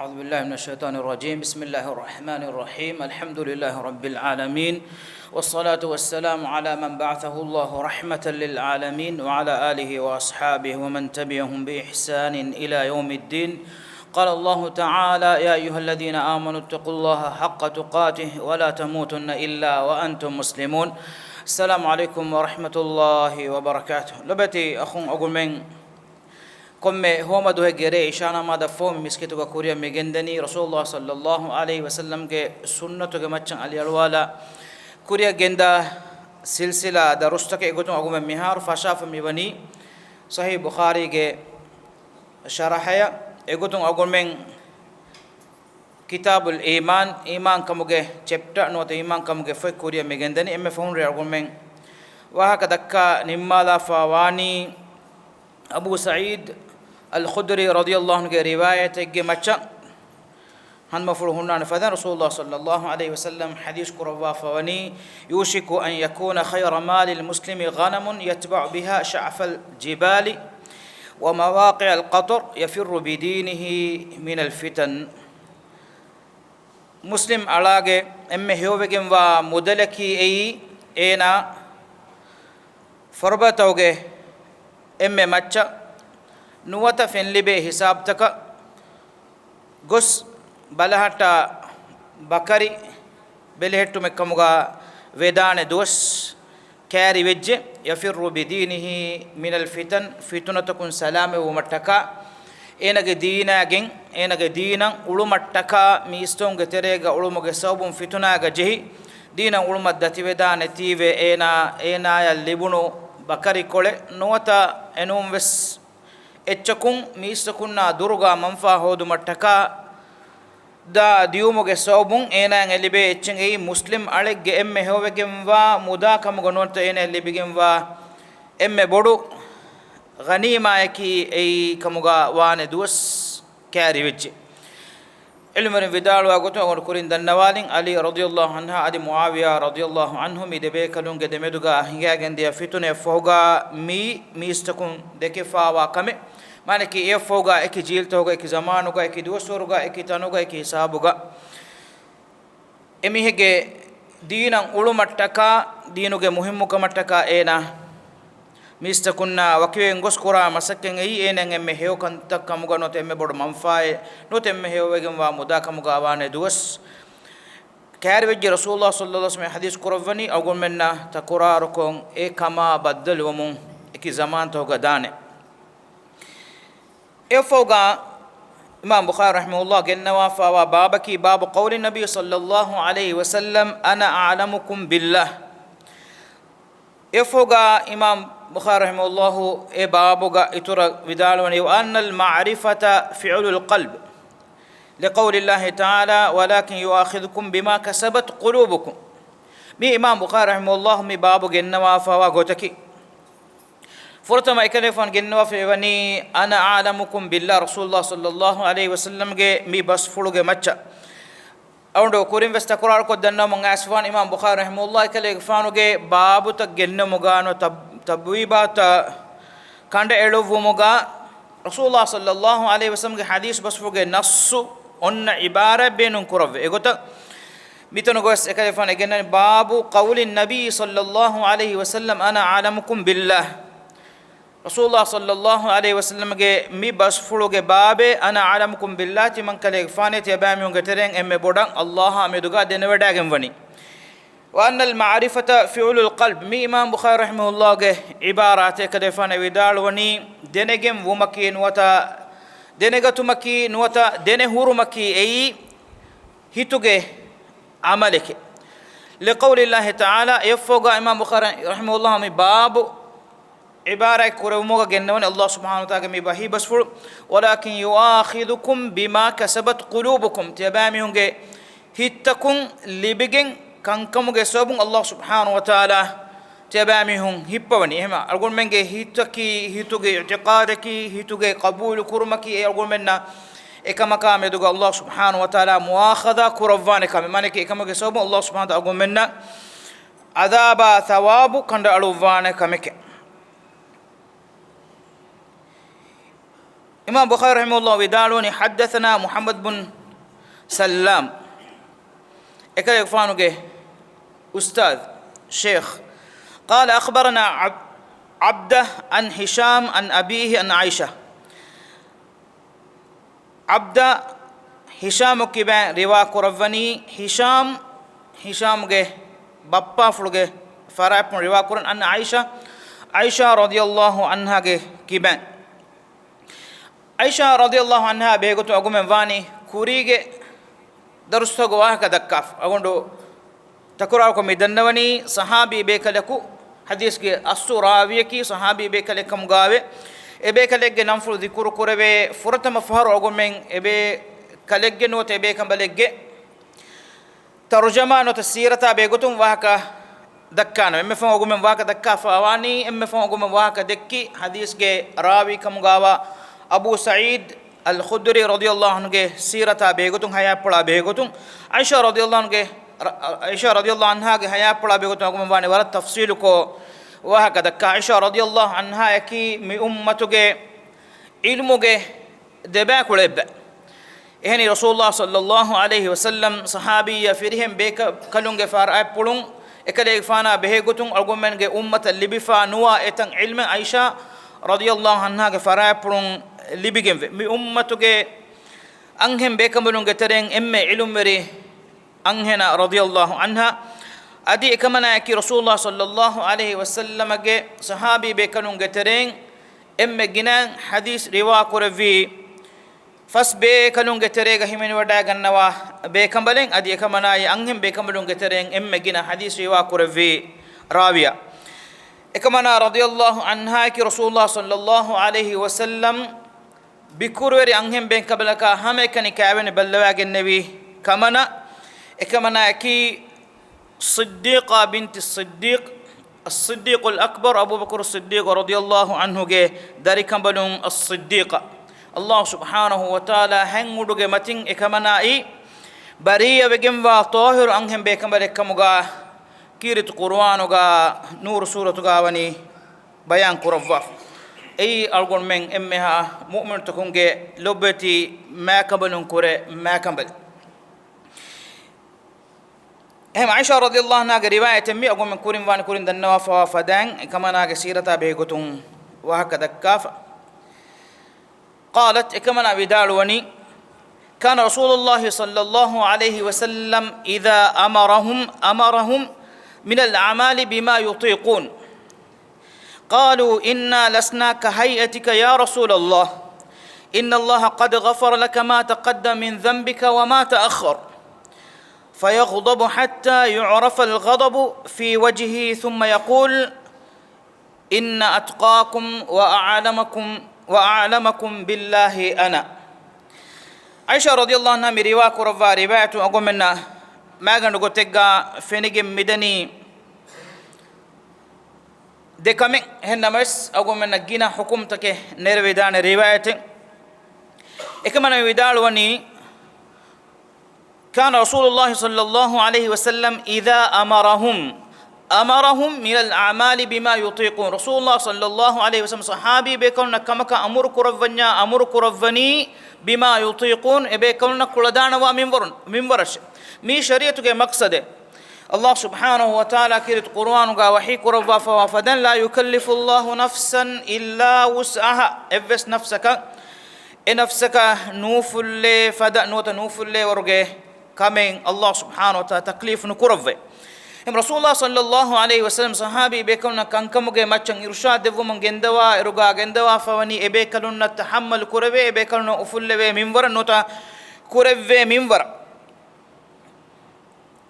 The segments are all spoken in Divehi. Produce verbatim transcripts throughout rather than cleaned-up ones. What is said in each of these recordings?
أعوذ بالله من الشيطان الرجيم. بسم الله الرحمن الرحيم. الحمد لله رب العالمين. والصلاة والسلام على من بعثه الله رحمة للعالمين وعلى آله وأصحابه ومن تبعهم بإحسان إلى يوم الدين. قال الله تعالى: يا أيها الذين آمنوا اتقوا الله حق تقاته ولا تموتن إلا وأنتم مسلمون. السلام عليكم ورحمة الله وبركاته. ލޮބުވެތި އަޚުން އަޅުގަނޑުމެން، ކޮންމެ ހޯމަ ދުވަހެއްގެ ރޭ އިޝާ ނަމާދަށްފަހު މި މިސްކިތުގަ ކުރިއަށް މި ގެންދަނީ ރަސޫލުﷲ ޞައްލަﷲ ޢަލައިހި ވަސައްލަމްގެ ސުންނަތުގެ މައްޗަށް އަލިއަޅުވާލާ ކުރިއަށް ގެންދާ ސިލްސިލާ ދަރުސްތަކެއް. އެގޮތުން އަޅުގަނޑުމެން މިހާރު ފަށާފަ މިވަނީ ޞަޙީޙު ބުޚާރީގެ ޝަރަޙަޔަށް. އެގޮތުން އަޅުގަނޑުމެން ކިތާބުލް އީމާން، އީމާން ކަމުގެ ޗެޕްޓަ ނުވަތަ އީމާން ކަމުގެ ފޮތް ކުރިއަށް މި ގެންދަނީ. އެންމެ ފަހުން ރޭ އަޅުގަނޑުމެން ވާހަކަ ދައްކާ ނިންމާލާފަ ވާނީ އަބޫ ސަޢީދު އަލް ޚުދްރީ ރަޟިޔަﷲ ޢަންހުގެ ރިވާޔަތެއްގެ މައްޗަށް. ހަނދުމަފުޅު ހުންނާނެ ފަދަ ރަސޫލުﷲ ޞައްލަﷲ ޢަލައިހި ވަސައްލަމް ޙަދީޘް ކުރައްވާފަ ވަނީ، يوشك أن يكون خير مال المسلم غنم يتبع بها شعف الجبال ومواقع القطر يفر بدينه من الفتن. މުސްލިމް އަޅާގެ އެންމެ ހެޔޮވެގެންވާ މުދަލަކީ އެއީ، އޭނާ ފަރުބަދަތަކުގެ އެންމެ މައްޗަށް ނުވަތަ ފެންލިބޭ ހިސާބުތަކަށް ގޮސް ބަލަހައްޓާ ބަކަރި ބެލެހެއްޓުމެއްކަމުގަ ވެދާނެ ދުވަސް ކައިރިވެއްޖެ. يفر بدينه من الفتن، ފިތުނަތަކުން ސަލާމަތްވުމަށްޓަކާ، އޭނަގެ ދީނާގެން، އޭނަގެ ދީނަށް އުޅުމަށްޓަކާ މީސްތަކުންގެ ތެރޭގަ އުޅުމުގެ ސަބަބުން ފިތުނާގަ ޖެހި، ދީނަށް އުޅުމަށް ދަތިވެދާނެތީވެ، އޭނާ، އޭނާޔަށް ލިބުނު ބަކަރިކޮޅެއް ނުވަތަ އެނޫންވެސް އެއްޗަކުން މީސްތަކުންނާ ދުރުގަ މަންފާ ހޯދުމަށްޓަކާ ދާ ދިޔުމުގެ ސަބަބުން އޭނާއަށް އެ ލިބޭ އެއްޗެއް އެއީ، މުސްލިމް އަޅެއްގެ އެންމެ ހެޔޮވެގެންވާ މުދާ ކަމުގަ ނުވަތަ އޭނާއަށް ލިބިގެންވާ އެންމެ ބޮޑު ޣަނީމާއަކީ އެއީ ކަމުގަ ވާނެ ދުވަސް ކައިރިވެއްޖެ. ޢިލްމުވެރިން ވިދާޅުވާ ގޮތުން އަޅުގަނޑު ކުރިން ދަންނަވާލިން، ޢަލީ ރަޟިޔަﷲ ޢަންހާ އަދި މުޢާވިޔާ ރަޟިޔަﷲ ޢަންހު މި ދެބޭކަލުންގެ ދެމެދުގަ ހިނގައިގެންދިޔަ ފިތުނައެއްފަހުގަ މިއީ މީސްތަކުން ދެކެފާވާ ކަމެއް. މާނައަކީ އެއަށްފަހުގަ އެކި ޖީލްތަކުގަ، އެކި ޒަމާނުގަ، އެކި ދުވަސްވަރުގަ، އެކި ތަނުގަ، އެކި ހިސާބުގަ އެމީހެއްގެ ދީނަށް އުޅުމަށްޓަކާ، ދީނުގެ މުހިއްމުކަމަށްޓަކާ އޭނާ މީސްތަކުންނާ ވަކިވެގެން ގޮސް ކުރާ މަސައްކަތް އެއީ އޭނައަށް އެންމެ ހެޔޮ ކަންތައް ކަމުގަ ނުވަތަ އެންމެ ބޮޑު މަންފާއެއް ނުވަތަ އެންމެ ހެޔޮވެގެންވާ މުދާ ކަމުގަ ވާނެ ދުވަސް ކައިރިވެއްޖެ. ރަސޫލުﷲ ޞައްލަﷲ ޢަލައިހި ވަސައްލަމް ޙަދީޘް ކުރައްވަނީ އަޅުގަނޑުމެންނަށް ތަކުރާރުކޮށް އެ ކަމާ ބައްދަލުވަމުން އެކި ޒަމާންތަކުގަ ދާނެ. އެއަށްފަހުގަ އިމާމް ބުޚާރީ ރަޙިމަހުﷲ ގެންނަވާފައިވާ ބާބަކީ باب قول النبي صلى الله عليه وسلم أنا أعلمكم بالله. އެއަށްފަހުގަ އިމާމް ބުޚާރީ ރަޙިމަހުﷲ އެ ބާބުގަ އިތުރަށް ވިދާޅުވަނީ، وأن المعرفة فعل القلب، لقول الله تعالى، ولكن يؤاخذكم بما كسبت قلوبكم. މީ އިމާމް ބުޚާރީ ރަޙިމަހުﷲ މި ބާބު ގެންނަވާފައިވާ ގޮތަކީ، ފުރަތަމަ އެކަލޭގެފާނު ގެންނަވާފައިވަނީ، أنا أعلمكم بالله، ރަސޫލުﷲ ޞައްލަﷲ ޢަލައިހި ވަސައްލަމްގެ މި ބަސްފުޅުގެ މައްޗަށް. އަޅުގަނޑު ކުރިން ވެސް ތަކުރާރުކޮށް ދަންނަވަމުން އައިސްފާން، އިމާމް ބުޚާރީ ރަޙިމަހުﷲ އެކަލޭގެފާނުގެ ބާބުތައް ގެންނަމުގާ ނުވަތަ ތަބް-، ތަބްވީބާތައް ކަނޑައެޅުއްވުމުގާ، ރަސޫލުﷲ ޞައްލަﷲ ޢަލައިހި ވަސައްލަމްގެ ޙަދީޘް ބަސްފުޅުގެ ނައްޞު އޮންނަ ޢިބާރާތް ބޭނުން ކުރައްވަ. އެގޮތަށް މިތަނުގަވެސް އެކަލޭގެފާނު އެ ގެންނަނީ، باب قول النبي صلى الله عليه وسلم أنا أعلمكم بالله. ރަސޫލުﷲ ޞައްލަﷲ ޢަލައިހި ވަސައްލަމްގެ މި ބަސްފުޅުގެ ބާބެއް، أنا أعلمكم بالله، ތިމަންކަލޭގެފާނޭ ތިޔަބައިމީހުންގެ ތެރެއިން އެންމެ ބޮޑަށް ﷲ އާ މެދުގަ ދެނެވަޑައިގެންވަނީ. وأن المعرفة فعل القلب، މީ އިމާމް ބުޚާރީ ރަޙިމަހުﷲގެ ޢިބާރާތެއް. އެކަލޭގެފާނު ވިދާޅުވަނީ، ދެނެގެން ވުމަކީ ނުވަތަ ދެނެގަތުމަކީ ނުވަތަ ދެނެހުރުމަކީ އެއީ ހިތުގެ ޢަމަލެކޭ. لقول الله تعالى، އެއަށްފަހުގަ އިމާމް ބުޚާރީ ރަޙިމަހުﷲ މި ބާބު ޢިބާރާތް ކުރެއްވުމުގަ ގެންނަވަނީ ﷲ ސުބްޙާނަހޫ ވަތަޢާލާގެ މި ވަޙީ ބަސްފުޅު، ولكن يؤاخذكم بما كسبت قلوبكم، ތިޔަބައިމީހުންގެ ހިތްތަކުން ލިބިގެން ކަންކަމުގެ ސަބަބުން ﷲ ސުބްޙާނަހޫ ވަތަޢާލާ ތިޔަބައިމީހުން ހިއްޕަވަނީ. އެހެންމަ އަޅުގަނޑުމެންގެ ހިތަކީ، ހިތުގެ އިޢުތިޤާދަކީ، ހިތުގެ ޤަބޫލު ކުރުމަކީ، އެ އަޅުގަނޑުމެންނަށް އެކަމަކާ މެދުގަ ﷲ ސުބްޙާނަހޫ ވަތަޢާލާ މުއާޚަޛާ ކުރައްވާނެ ކަމެއް. މާނައަކީ އެކަމުގެ ސަބަބުން ﷲ ސުބްޙާނަހޫ ވަތަޢާލާ އަޅުގަނޑުމެންނަށް ޢަޛާބާ ޘަވާބު ކަނޑައަޅުއްވާނެ ކަމެކޭ. އިމާމް ބުޚާރީ ރަޙިމަހުﷲ ވިދާޅުވަނީ، حدثنا محمد بن سلام، އެކަލޭގެފާނުގެ އުސްތާޛު، ޝޭޚް، قال أخبرنا عب-، عبدة عن هشام عن أبيه عن عائشة. ޢަބްދަށް ހިޝާމު ކިބައިން ރިވާ ކުރައްވަނީ، ހިޝާމް، ހިޝާމްގެ ބައްޕާފުޅުގެ ފަރާތްޕުޅުން ރިވާ ކުރަން، އަން ޢާއިޝާ، ޢާއިޝާ ރަޟިޔަﷲ ޢަންހާގެ ކިބައިން. ޢާއިޝާ ރަޟިޔަﷲ ޢަންހާ ބެހޭގޮތުން އަގުމެން ވާނީ ކުރީގެ ދަރުސްތަކުގަ ވާހަކަ ދައްކާފަ. އަގުނޑު ތަކުރާރުކޮށް މި ދަންނަވަނީ، ޞަޙާބީ ބޭކަލަކު ޙަދީޘްގެ އަސްލު ރާވީއަކީ ޞަޙާބީ ބޭކަލެއް ކަމުގައެވެ. އެބޭކަލެއްގެ ނަންފުޅު ޛިކުރު ކުރެވޭ ފުރަތަމަ ފަހަރު އަގުމެން އެބޭކަލެއްގެ ނުވަތަ އެބޭކަނބަލެއްގެ ތަރުޖަމާ ނުވަތަ ސީރަތާ ބެހޭގޮތުން ވާހަކަ ދައްކާނަމޭ. އެންމެ ފަހުން އަގުމެން ވާހަކަ ދައްކާފަ ވާނީ، އެންމެ ފަހުން އަގުމެން ވާހަކަ ދެއްކި ޙަދީޘްގެ ރާވީ ކަމުގައިވާ އަބޫ ސަޢީދު އަލް ޚުދްރީ ރަޟިޔަﷲ ޢަންހުގެ ސީރަތާ ބެހޭގޮތުން، ޙަޔާތްޕުޅާ ބެހޭގޮތުން، ޢާއިޝާ ރަޟިޔަﷲ ޢަންހާގެ، ޢާއިޝާ ރަޟިޔަﷲ ޢަންހާގެ ޙަޔާތްޕުޅާ ބެހޭގޮތުން އަގުމެން ވާނީ ވަރަށް ތަފްޞީލުކޮށް ވާހަކަ ދައްކާ. ޢާއިޝާ ރަޟިޔަﷲ ޢަންހާއަކީ މި އުއްމަތުގެ ޢިލްމުގެ ދެބައިކުޅަ އެއްބަ. އެހެނީ، ރަސޫލުﷲ ޞައްލަﷲ ޢަލައިހި ވަސައްލަމް ޞަޙާބީއްޔާ ފިރިހެން ބޭކަލުންގެ ފަރާތްޕުޅުން އެކަލޭގެފާނާ ބެހޭގޮތުން އަޅުގަނޑުމެންގެ އުއްމަތަށް ލިބިފާ ނުވާ އެތައް ޢިލްމެއް ޢާއިޝާ ރަޟިޔަﷲ ޢަންހާގެ ފަރާތްޕުޅުން ލިބިގެންވޭ. މި އުއްމަތުގެ އަންހެން ބޭކަނބަލުންގެ ތެރެއިން އެންމެ ޢިލްމުވެރި އަންހެނާ ރަޟިޔަﷲ ޢަންހާ. އަދި އެކަމަނާއަކީ، ރަސޫލުﷲ ޞައްލަﷲ ޢަލައިހި ވަސައްލަމަގެ ޞަޙާބީ ބޭކަލުންގެ ތެރެއިން އެންމެ ގިނައިން ޙަދީޘް ރިވާ ކުރެއްވީ ފަސް ބޭކަލުންގެ ތެރޭގަ ހިމެނިވަޑައިގަންނަވާ ބޭކަނބަލެއް، އަދި އެކަމަނާއީ އަންހެން ބޭކަނބަލުންގެ ތެރެއިން އެންމެ ގިނަ ޙަދީޘް ރިވާ ކުރެއްވީ ރާވިޔާ. އެކަމަނާ ރަޟިޔަﷲ ޢަންހާއަކީ ރަސޫލުﷲ ޞައްލަﷲ ޢަލައިހި ވަސައްލަމް ބިކުރުވެރި އަންހެން ބޭކަނބަލަކާ ހަމައެކަނި ކައިވެނި ބައްލަވައިގެންނެވި ކަމަނާ، އެކަމަނާއަކީ، ޞިއްދީޤާ ބިންތި ޞިއްދީޤް، އައްޞިއްދީޤުލް އަކްބަރު އަބޫބަކުރު ޞިއްދީޤު ރަޟިޔަﷲ ޢަންހުގެ ދަރިކަނބަލުން އައްޞިއްދީޤާ. ﷲ ސުބްޙާނަހޫ ވަތަޢާލާ ހެން އުޑުގެ މަތިން އެކަމަނާއީ ބަރީއަވެގެންވާ ޠާހިރު އަންހެން ބޭކަނބަލެއް ކަމުގަ ކީރިތި ޤުރުއާނުގަ ނޫރު ސޫރަތުގަ ވަނީ ބަޔާން ކުރައްވާފަ. އެއީ އަޅުގަނޑުމެން އެންމެހާ މުއުމިނުތަކުންގެ ލޮބުވެތި މާކަނބަލުން ކުރެ މާކަނބަލެއް. އެހެން ޢާއިޝާ ރަޟިޔަﷲ ޢަންހާގެ ރިވާޔަތެއް މި އަގުމެން ކުރިން ވާނެ ކުރިން ދަންނަވާފަވާ ފަދައިން އެކަމަނާގެ ސީރަތާ ބެހޭގޮތުން ވާހަކަ ދައްކާފަ. قالت، އެކަމަނާ ވިދާޅުވަނީ، كان رسول الله صلى الله عليه وسلم إذا أمرهم، أمرهم من الأعمال بما يطيقون. قالوا إنا لسنا كهيئتك يا رسول الله، إن الله قد غفر لك ما تقدم من ذنبك وما تأخر، فيغضب حتى يعرف الغضب في وجهه ثم يقول إن أتقاكم وأعلمكم، وأعلمكم بالله أنا. ޢާއިޝާ ރަޟިޔަﷲ ޢަންހާ މި ރިވާ ކުރައްވާ ރިވާޔަތު އަގުމެންނަށް މާގަނޑު ގޮތެއްގަ ފެނިގެން މިދަނީ ދެ ކަމެއް. އެހެން ނަމަވެސް، އަގުމެންނަށް ގިނަ ޙުކުމްތަކެއް ނެރެވިދާނެ ރިވާޔަތެއް. އެކަމަނާ ވިދާޅުވަނީ، كان رسول الله صلى الله عليه وسلم إذا أمرهم، أمرهم من الأعمال بما يطيقون. ރަސޫލުﷲ ޞައްލަﷲ ޢަލައިހި ވަސައްލަމަ ޞަޙާބީ ބޭކަލުންނަށް ކަމަކަށް އަމުރު ކުރައްވަންޏާ، އަމުރު ކުރައްވަނީ، بما يطيقون، އެބޭކަލުންނަށް ކުޅަދާނަވާ މިންވަރު، މިންވަރަށް. މީ ޝަރީޢަތުގެ މަޤްޞަދެއް. ﷲ ސުބްޙާނަހޫ ވަތަޢާލާ ކީރިތި ޤުރުއާނުގަ ވަޙީ ކުރައްވާފަވާ ފަދައިން، لا يكلف الله نفسا إلا وسعها، އެއްވެސް ނަފްސަކަށް އެ ނަފްސަކަށް ނޫފުއްލޭ ފަދަ ނުވަތަ ނޫފުއްލޭވަރުގެ ކަމެއް ﷲ ސުބްޙާނަހޫ ވަތަޢާލާ ތަކްލީފު ނުކުރައްވައެވެ. އެހެން ރަސޫލުﷲ ޞައްލަﷲ ޢަލައިހި ވަސައްލަމަ ޞަޙާބީ ބޭކަލުންނަށް ކަންކަމުގެ މައްޗަށް އިރުޝާދު ދެއްވުމުން ގެންދަވާ އިރުގަ ގެންދަވާފަވަނީ އެބޭކަލުންނަށް ތަޙައްމަލު ކުރެވޭ، އެބޭކަލުންނަށް އުފުއްލެވޭ މިންވަރަށް ނުވަތަ ކުރެވޭ މިންވަރަށް.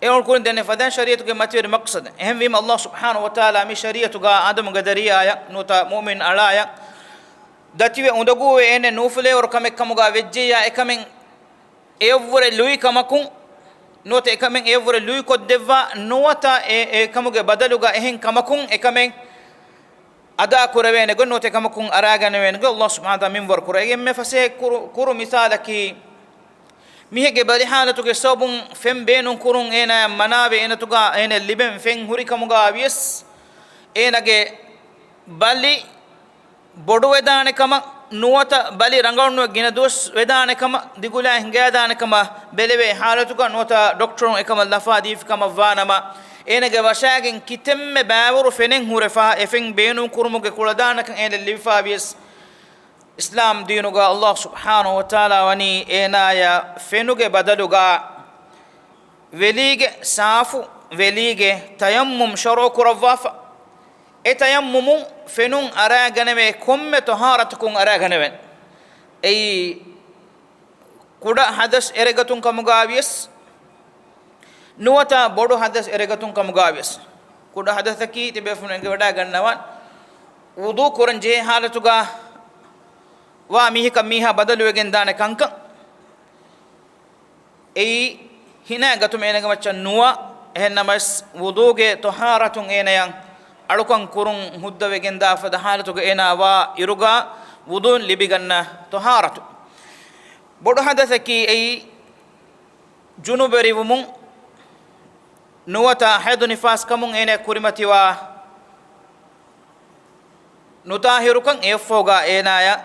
އެ އޮޅުކުރިން ދެންނެވި ފަދައިން ޝަރީޢަތުގެ މަތިވެރި މަޤްޞަދު. އެހެންވީމަ ﷲ ސުބްޙާނަހޫ ވަތަޢާލާ މި ޝަރީޢަތުގަ އާދަމުގެ ދަރިޔާއަށް ނުވަތަ މުއުމިން އަޅާއަށް ދަތިވެ އުނދަގޫވެ އޭނަ ނޫފުލޭވަރު ކަމެއް ކަމުގަ ވެއްޖެއްޔާ އެކަމެއް އެއަށްވުރެ ލުއި ކަމަކުން ނުވަތަ އެކަމެއް އެއަށްވުރެ ލުއިކޮށްދެއްވާ ނުވަތަ އެ، އެ ކަމުގެ ބަދަލުގަ އެހެން ކަމަކުން އެކަމެއް އަދާ ކުރެވޭނެ ގޮތް ނުވަތަ ކަމަކުން އަރާގަނެވޭނެ ގޮތް ﷲ ސުބްޙާނަހޫ ވަތަޢާލާ މިންވަރު ކުރޭ. އެންމެ ފަސޭހަ ކުރު، ކުރު މިސާލަކީ، މީހެއްގެ ބަލިހާލަތުގެ ސަބަބުން ފެން ބޭނުން ކުރުން އޭނާއަށް މަނާވެ، އޭނަތުގަ އޭނަ ލިބެން ފެން ހުރި ކަމުގަ ވިޔަސް، އޭނަގެ ބަލި ބޮޑުވެދާނެ ކަމަށް ނުވަތަ ބަލި ރަނގަޅުނުވެ ގިނަ ދުވަސް ވެދާނެ ކަމަށް، ދިގުލާ ހިނގައިދާނެ ކަމަށް ބެލެވޭ ހާލަތުގަ ނުވަތަ ޑޮކްޓަރުން އެކަމަށް ލަފާ ދީފި ކަމަށް ވާނަމަ، އޭނަގެ ވަށާގެން ކިތަންމެ ބައިވަރު ފެނެއް ހުރެފަ، އެ ފެން ބޭނުން ކުރުމުގެ ކުޅަދާނަކަން އޭނަ ލިބިފަ ވިޔަސް، އިސްލާމް ދީނުގަ އައްލާހު ސުބްޙާނަހު ވަތަޢާލާ ވަނީ އޭނާޔަށް ފެނުގެ ބަދަލުގަ ވެލީގެ ސާފު ވެލީގެ ތަޔައްމުމް ޝަރުޢު ކުރައްވާފަ. އެ ތަޔައްމުމުން ފެނުން އަރާގަނެވޭ ކޮންމެ ޠަހާރަތަކުން އަރާގަނެވެން. އެއީ، ކުޑަ ޙަދަސް އެރެގަތުން ކަމުގަ ވިޔަސް، ނުވަތަ ބޮޑު ޙަދަސް އެރެގަތުން ކަމުގަ ވިޔަސް، ކުޑަ ޙަދަސަކީ ތިބޭފުޅުން އެނގިވަޑައިގަންނަވާން، ވުޟޫ ކުރަން ޖެހޭ ޙާލަތުގަ ވާ މީހަކަށް މީހާ ބަދަލުވެގެން ދާނެ ކަންކަން. އެއީ، ހިނާ ގަތުމަށް އޭނަގެ މައްޗަށް ނުވާ، އެހެންނަމަވެސް، ވުޟޫގެ ޠަހާރަތުން އޭނަޔަށް އަޅުކަން ކުރުން ހުއްދަވެގެންދާ ފަދަ ޙާލަތުގަ އޭނާ ވާ އިރުގަ ވުޟޫން ލިބިގަންނަ ޠަހާރަތު. ބޮޑު ޙަދަސަކީ އެއީ، ޖުނުބުވެރިވުމުން ނުވަތަ ޙައިޟު ނިފާސް ކަމުން އޭނަ ކުރިމަތިވާ ނުޠާހިރުކަން، އެއަށްފަހުގަ އޭނާޔަށް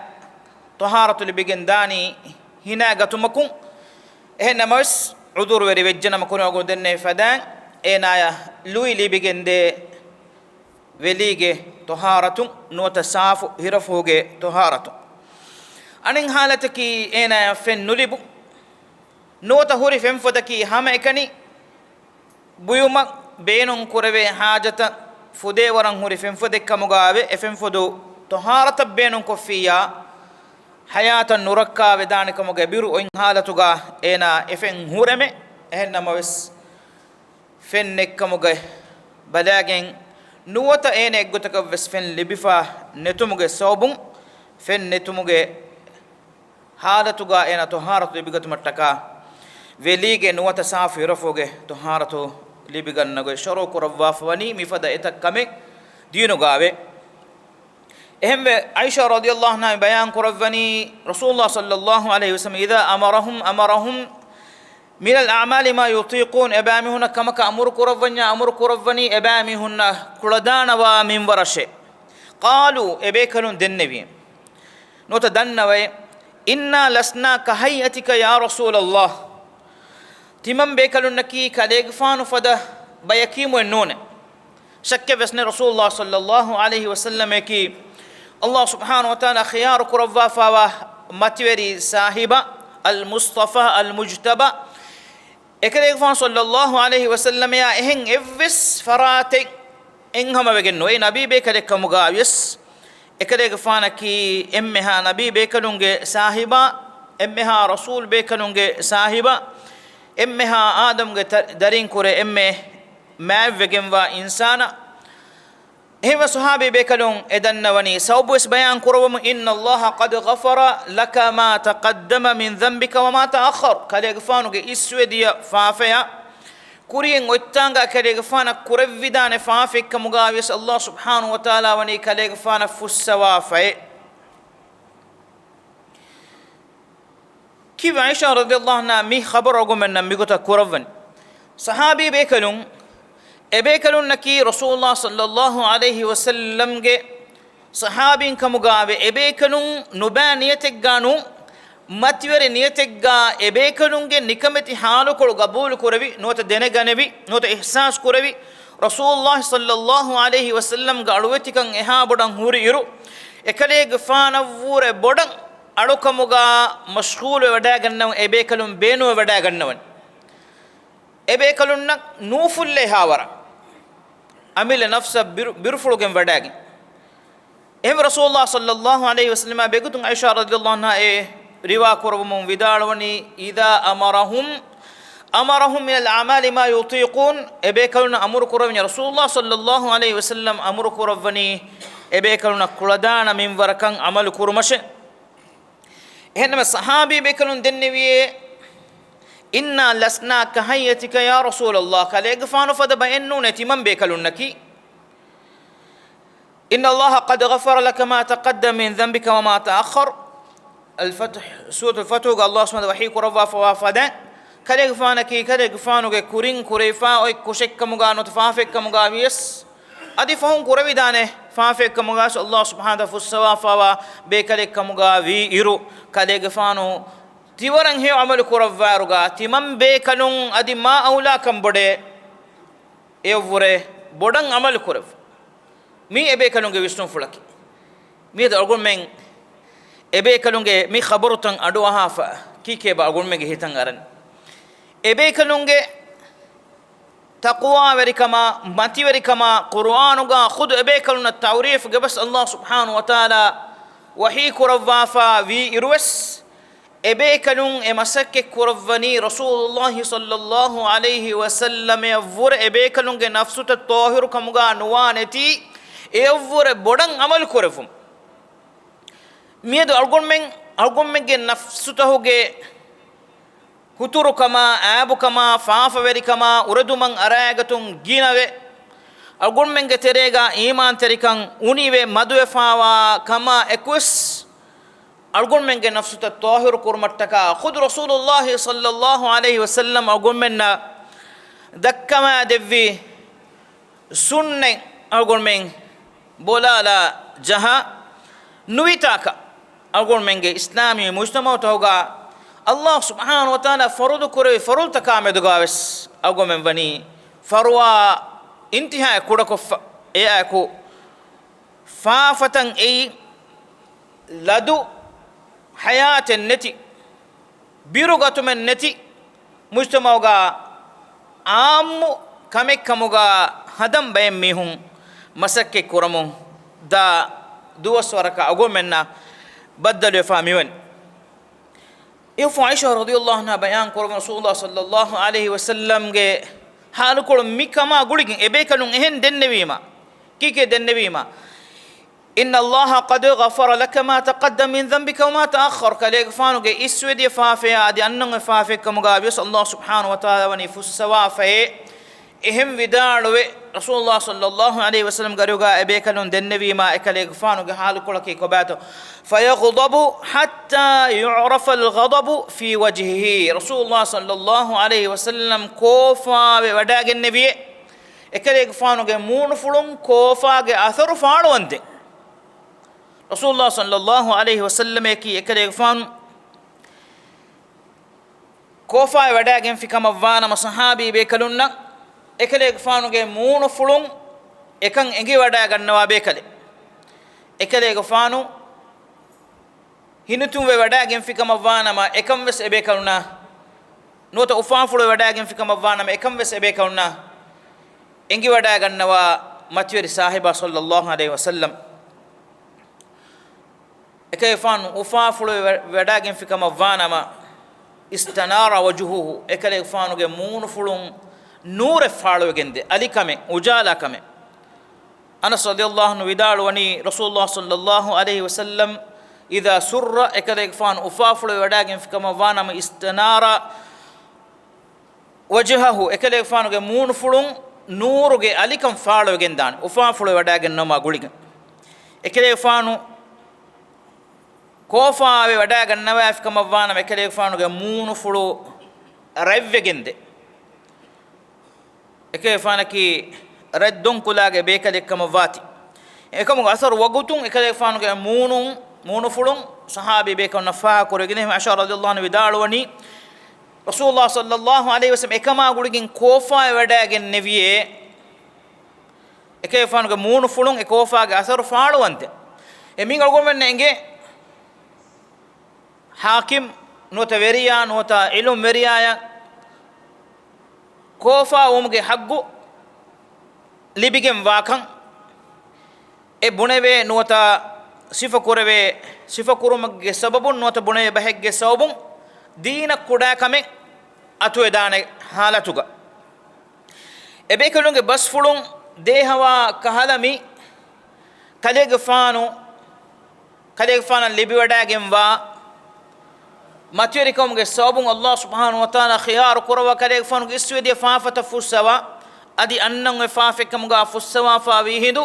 ޠަހާރަތު ލިބިގެން ދާނީ ހިނާ ގަތުމަކުން. އެހެންނަމަވެސް، ޢުޛުރުވެރި ވެއްޖެނަމަ ކުރިމަގު ދެންނެވި ފަދައިން އޭނާޔަށް ލުއި ލިބިގެންދޭ ވެލީގެ ޠަހާރަތުން ނުވަތަ ސާފު ހިރަފުހުގެ ޠަހާރަތުން. އަނެއް ޙާލަތަކީ އޭނާޔަށް ފެން ނުލިބުން. ނުވަތަ ހުރި ފެންފޮދަކީ ހަމައެކަނި ބުއިމަށް ބޭނުން ކުރެވޭ ޙާޖަތަށް ފުދޭވަރަށް ހުރި ފެންފޮދެއް ކަމުގައެވެ. އެ ފެންފޮދު ޠަހާރަތަށް ބޭނުންކޮށްފިއްޔާ، ޙަޔާތަށް ނުރައްކާވެދާނެ ކަމުގެ ބިރު އޮތް ޙާލަތުގަ އޭނާ އެ ފެން ހުރެމެ. އެހެންނަމަވެސް، ފެން ނެތްކަމުގެ ބަލައިގެން ނުވަތަ އޭނަ އެއްގޮތަކަށްވެސް ފެން ލިބިފަ ނެތުމުގެ ސަބަބުން، ފެން ނެތުމުގެ ޙާލަތުގަ އޭނަ ޠަހާރަތު ލިބިގަތުމަށްޓަކާ، ވެލީގެ ނުވަތަ ސާފު ހިރަފުގެ ޠަހާރަތު ލިބިގަންނަ ގޮތް ޝަރުޢު ކުރައްވާފަ ވަނީ މިފަދަ އެތައް ކަމެއް ދީނުގައެވެ. އެހެންވެ، ޢާއިޝާ ރަޟިޔަﷲ ޢަންހާ ބަޔާން ކުރައްވަނީ، ރަސޫލުﷲ ޞައްލަﷲ ޢަލައިހި ވަސައްލަމަ، إذا أمرهم أمرهم من الأعمال ما يطيقون، އެބައިމީހުންނަށް ކަމަކަށް އަމުރު ކުރައްވަންޏާ އަމުރު ކުރައްވަނީ އެބައިމީހުންނަށް ކުޅަދާނަވާ މިންވަރަށޭ. قالوا، އެބޭކަލުން ދެންނެވި. ނުވަތަ ދަންނަވައޭ، إنا لسنا كهيئتك يا رسول الله. ތިމަން ބޭކަލުންނަކީ ކަލޭގެފާނު ފަދަ ބަޔަކީމުއެއް ނޫނޭ. ޝައްކެއް ވެސް ނެތް، ރަސޫލުﷲ ޞައްލަﷲ ޢަލައިހި ވަސައްލަމަކީ އައްލާހު ސުބްޙާނަހު ވަތަޢާލާ ޚިޔާރު ކުރައްވާފައިވާ މަތިވެރި ސާހިބާ، އަލް މުޞްޠަފާ އަލް މުޖްތަބާ. އެކަލޭގެފާނު ޞައްލަﷲ ޢަލައިހި ވަސައްލަމައާ އެހެން އެއްވެސް ފަރާތެއް އެއްހަމަވެގެން ނުވޭ. ނަބީ ބޭކަލެއް ކަމުގަ ވިޔަސް، އެކަލޭގެފާނަކީ އެންމެހާ ނަބީ ބޭކަލުންގެ ސާހިބާ، އެންމެހާ ރަސޫލް ބޭކަލުންގެ ސާހިބާ، އެންމެހާ އާދަމްގެ ތަ-، ދަރިންކުރެ އެންމެ މާތްވެގެންވާ އިންސާނާ. އެހެންވެ ޞަޙާބީ ބޭކަލުން އެ ދަންނަވަނީ، ސަބަބުވެސް ބަޔާން ކުރައްވަމު، إن الله قد غفر لك ما تقدم من ذنبك وما تأخر. ކަލޭގެފާނުގެ އިސްވެދިޔަ ފާފަޔާ، ކުރިޔަށް އޮތްތާނގަ ކަލޭގެފާނަށް ކުރެއްވިދާނެ ފާފައެއްކަމުގަ ވިޔަސް އައްލާހު ސުބްޙާނަހު ވަތަޢާލާ ވަނީ ކަލޭގެފާނަށް ފުއްސަވާފައޭ. ކީއްވެ ޢާއިޝާ ރަޟިޔަﷲ ޢަންހާ މި ޚަބަރު އަޅުގަނޑުމެންނަށް މިގޮތަށް ކުރައްވަނީ؟ ޞަޙާބީ ބޭކަލުން، އެބޭކަލުންނަކީ ރަސޫލުﷲ ޞައްލަﷲ ޢަލައިހި ވަސައްލަމްގެ ޞަޙާބީން ކަމުގައެވެ. އެބޭކަލުން ނުބައި ނިޔަތެއްގަ ނޫން، މަތިވެރި ނިޔަތެއްގަ އެބޭކަލުންގެ ނިކަމެތި ޙާލުކޮޅު ގަބޫލު ކުރެވި، ނުވަތަ ދެނެގަނެވި، ނުވަތަ އިޙްސާސް ކުރެވި، ރަސޫލުﷲ ޞައްލަﷲ ޢަލައިހި ވަސައްލަމްގެ އަޅުވެތިކަން އެހާ ބޮޑަށް ހުރި އިރު، އެކަލޭގެފާނަށްވުރެ ބޮޑަށް އަޅުކަމުގަ މަޝްޣޫލުވެވަޑައިގަންނަވަން އެބޭކަލުން ބޭނުންވެވަޑައިގަންނަވަން. އެބޭކަލުންނަށް ނޫފުއްލޭ އެހާވަރަށް އަމިއްލަ ނަފްސަށް ބިރު-، ބިރުފުޅުގެން ވަޑައިގެން. އެހެންވެ ރަސޫލުﷲ ޞައްލަﷲ ޢަލައިހި ވަސައްލަމާ ބެގޮތުން ޢާއިޝާ ރަޟިޔަﷲ ޢަންހާ އެ ރިވާ ކުރައްވަމުން ވިދާޅުވަނީ، إذا أمرهم أمرهم من الأعمال ما يطيقون، އެބޭކަލުންނަށް އަމުރު ކުރައްވަނީ، ރަސޫލުﷲ ޞައްލަﷲ ޢަލައިހި ވަސައްލަމް އަމުރު ކުރައްވަނީ އެބޭކަލުންނަށް ކުޅަދާނަ މިންވަރަކަށް ޢަމަލު ކުރުމަށެ. އެހެންނަމަ ޞަޙާބީ ބޭކަލުން ދެންނެވިއޭ، إنا لسنا كهيئتك يا رسول الله، ކަލޭގެފާނު ފަދަ ބައެއް ނޫނޭ ތިމަން ބޭކަލުންނަކީ. إن الله قد غفر لك ما تقدم من ذنبك وما تأخر. އަލް ފަތްޙު، ސޫރަތުލް ފަތްޙުގަ އައްލާހު ސުބްޙާނަހު ވަހީ ކުރައްވާފަވާ ފަދައިން، ކަލޭގެފާނަކީ ކަލޭގެފާނުގެ ކުރިން ކުރެވިފަ އޮތް ކުށެއްކަމުގަ ނުވަތަ ފާފައެއްކަމުގަ ވިޔަސް، އަދި ފަހުން ކުރެވިދާނެ ފާފައެއްކަމުގަ ﷲ ސުބްޙާނަހޫ ވަތަޢާލާ ފުއްސަވާފައިވާ ބޭކަލެއްކަމުގަ ވީއިރު، ކަލޭގެފާނު ތިވަރަށް ހެޔޮ ޢަމަލު ކުރައްވާއިރުގަ ތިމަން ބޭކަލުން އަދި މާ އައުލާ ކަންބޮޑޭ އެއަށްވުރެ ބޮޑަށް ޢަމަލު ކުރެއްވުން. މީ އެބޭކަލުންގެ ވިސްނުންފުޅަކީ. މިއަދު އަޅުގަނޑުމެން އެބޭކަލުންގެ މި ޚަބަރުތައް އަޑުއަހާފަ ކީކޭބަ އަޅުގަނޑުމެންގެ ހިތަށް އަރަން. އެބޭކަލުންގެ ތަޤްވާވެރިކަމާ، މަތިވެރިކަމާ، ޤުރުއާނުގަ ޚުދު އެބޭކަލުންނަށް ތަޢުރީފުގެ ބަސް ﷲ ސުބްޙާނަހޫ ވަތަޢާލާ ވަޙީ ކުރައްވާފަ ވީއިރުވެސް، އެބޭކަލުން އެ މަސައްކަތް ކުރައްވަނީ ރަސޫލުﷲ ޞައްލައްލާހު ޢަލައިހި ވަސައްލަމައަށްވުރެ އެބޭކަލުންގެ ނަފްސުތައް ޠާހިރުކަމުގަ ނުވާނެތީ، އެއަށްވުރެ ބޮޑަށް ޢަމަލު ކުރެއްވުން. މިއަދު އަޅުގަނޑުމެން، އަޅުގަނޑުމެންގެ ނަފްސުތަހުގެ ހުތުރުކަމާ، އާބުކަމާ، ފާފަވެރިކަމާ، އުރެދުމަށް އަރާގަތުން ގިނަވެ، އަޅުގަނޑުމެންގެ ތެރޭގަ އީމާންތެރިކަން އުނިވެ މަދުވެފައިވާ ކަމާ އެކުވެސް، އަޅުގަނޑުމެންގެ ނަފްސުތައް ޠާހިރު ކުރުމަށްޓަކާ ޚުދު ރަސޫލުﷲ ޞައްލައްލާހު ޢަލައިހި ވަސައްލަމް އަޅުގަނޑުމެންނަށް ދައްކަވާ ދެއްވި ސުންނަތް އަޅުގަނޑުމެން ބޮލާލާ ޖަހާ، ނުވިތާކަށް އަޅުގަނޑުމެންގެ އިސްލާމީ މުޖްތަމަޢުތަކުގަ ﷲ ސުބްޙާނަހޫ ވަތަޢާލާ ފަރުޟު ކުރެއްވި ފަރުޟުތަކާ މެދުގަވެސް އަޅުގަނޑުމެން ވަނީ ފަރުވާ އިންތިހާއަށް ކުޑަކޮށްފަ، އެއާއެކު ފާފަތައް އެއީ ލަދު ޙަޔާތެއް ނެތި، ބިރުގަތުމެއް ނެތި މުޖްތަމަޢުގަ ޢާއްމު ކަމެއްކަމުގަ ހަދަން ބައެއް މީހުން މަސައްކަތް ކުރަމުން ދާ ދުވަސްވަރަކަށް އަޅުގަނޑުމެންނަށް ބައްދަލުވެފަ މިވަނީ. އެއަށްފަހު ޢާއިޝާ ރަޟިޔަﷲ ޢަންހާ ބަޔާން ކުރައްވަނީ ރަސޫލުﷲ ޞައްލައްލާހު ޢަލައިހި ވަސައްލަމްގެ ޙާލުކޮޅު މިކަމާ ގުޅިގެން އެބޭކަލުން އެހެން ދެންނެވީމަ، ކީކޭ ދެންނެވީމަ؟ إن الله قد غفر لك ما تقدم من ذنبك وما تأخر. ކަލޭގެފާނުގެ އިސްވެދިޔަ ފާފަޔާ އަދި އަންނަން އޮތް ފާފައެއްކަމުގަ ވިޔަސް ﷲ ސުބްޙާނަހޫ ވަތަޢާލާ ވަނީ ފުއްސަވާފައޭ. އެހެން ވިދާޅުވެ، ރަސޫލުﷲ ޞައްލައްލާހު ޢަލައިހި ވަސައްލަމްގެ އަރިހުގަ އެބޭކަލުން ދެންނެވީމާ، އެކަލޭގެފާނުގެ ޙާލުކޮޅަކީ ކޮބާތޯ؟ فيغضب حتى يعرف الغضب في وجهه. ރަސޫލުﷲ ޞައްލައްލާހު ޢަލައިހި ވަސައްލަމް ކޯފާވެ ވަޑައިގެންނެވިއޭ، އެކަލޭގެފާނުގެ މޫނުފުޅުން ކޯފާގެ އަސަރު ފާޅުވަންދެން. ރަސޫލުﷲ ޞައްލައްލާހު ޢަލައިހި ވަސައްލަމަކީ އެކަލޭގެފާނު ކޯފާވެ ވަޑައިގެންފި ކަމަށްވާނަމަ، ޞަޙާބީ ބޭކަލުންނަށް އެކަލޭގެފާނުގެ މޫނުފުޅުން އެކަން އެނގިވަޑައިގަންނަވާ ބޭކަލެއް. އެކަލޭގެފާނު ހިނިތުންވެ ވަޑައިގެންފި ކަމަށްވާނަމަ، އެކަން ވެސް އެބޭކަލުންނަށް، ނުވަތަ އުފާފުޅުވެ ވަޑައިގެންފި ކަމަށްވާނަމަ، އެކަން ވެސް އެބޭކަލުންނަށް އެނގިވަޑައިގަންނަވާ މަތިވެރި ޞާޙިބާ ޞައްލައްލާހު ޢަލައިހި ވަސައްލަމް. އެކަލޭގެފާނު އުފާފުޅުވެ ވަ-، ވަޑައިގެންފި ކަމަށްވާނަމަ، استنار وجهه، އެކަލޭގެފާނުގެ މޫނުފުޅުން ނޫރެއް ފާޅުވެގެންދޭ، އަލިކަމެއް، އުޖާލާކަމެއް. އަނަސް ރަޟިޔަﷲ ޢަންހު ވިދާޅުވަނީ، ރަސޫލުﷲ ޞައްލައްލާހު ޢަލައިހި ވަސައްލަމް، إذا سر، އެކަލޭގެފާނު އުފާފުޅުވެ ވަޑައިގެންފި ކަމަށްވާނަމަ، استنار وجهه، އެކަލޭގެފާނުގެ މޫނުފުޅުން ނޫރުގެ އަލިކަން ފާޅުވެގެންދާނެ، އުފާފުޅުވެ ވަޑައިގެންނަވުމާ ގުޅިގެން. އެކަލޭގެފާނު ކޯފާވެ ވަޑައިގަންނަވާފި ކަމަށްވާނަމަ، އެކަލޭގެފާނުގެ މޫނުފުޅު ރަތްވެގެންދޭ. އެކަލޭގެފާނަކީ ރަތްދޮންކުލާގެ ބޭކަލެއްކަމަށްވާތީ. އެކަމުގެ އަސަރު ވަގުތުން އެކަލޭގެފާނުގެ މޫނުން، މޫނުފުޅުން ޞަޙާބީ ބޭކަލުންނަށް ފާހަގަކުރެވިގެން، އެހެން ޢާއިޝާ ރަޟިޔަﷲ ޢަންހާ ވިދާޅުވަނީ، ރަސޫލުﷲ ޞައްލައްލާހު ޢަލައިހި ވަސައްލަމް އެކަމާ ގުޅިގެން ކޯފާވެ ވަޑައިގެންނެވިއޭ، އެކަލޭގެފާނުގެ މޫނުފުޅުން އެ ކޯފާގެ އަސަރު ފާޅުވަންދެން. އެ މީހުން އަޅުގަނޑުމެންނަށް އެނގޭ، ޙާކިމް ނުވަތަ ވެރިޔާ ނުވަތަ ޢިލްމުވެރިޔާއަށް ކޯފާވުމުގެ ޙައްޤު ލިބިގެން ވާކަން އެ ބުނެވޭ ނުވަތަ ސިފަކުރެވޭ، ސިފަކުރުމުގެ ސަބަބުން ނުވަތަ ބުނެވޭ ބަހެއްގެ ސަބަބުން ދީނަށް ކުޑަކަމެއް އަތުވެދާނެ ޙާލަތުގަ، އެބޭކަލުންގެ ބަސްފުޅުން ދޭހަވާ ކަހަލަ މި ކަލޭގެފާނު، ކަލޭގެފާނަށް ލިބިވަޑައިގެންވާ މަތިވެރިކަމުގެ ސަބަބުން ﷲ ސުބްޙާނަހޫ ވަތަޢާލާ ޚިޔާރު ކުރައްވާ ކަލޭގެފާނުގެ އިސްވެދިޔަ ފާފަތައް ފުއްސަވާ، އަދި އަންނަން އޮތް ފާފައެއްކަމުގަ ފުއްސަވާފަ ވީ ހިނދު،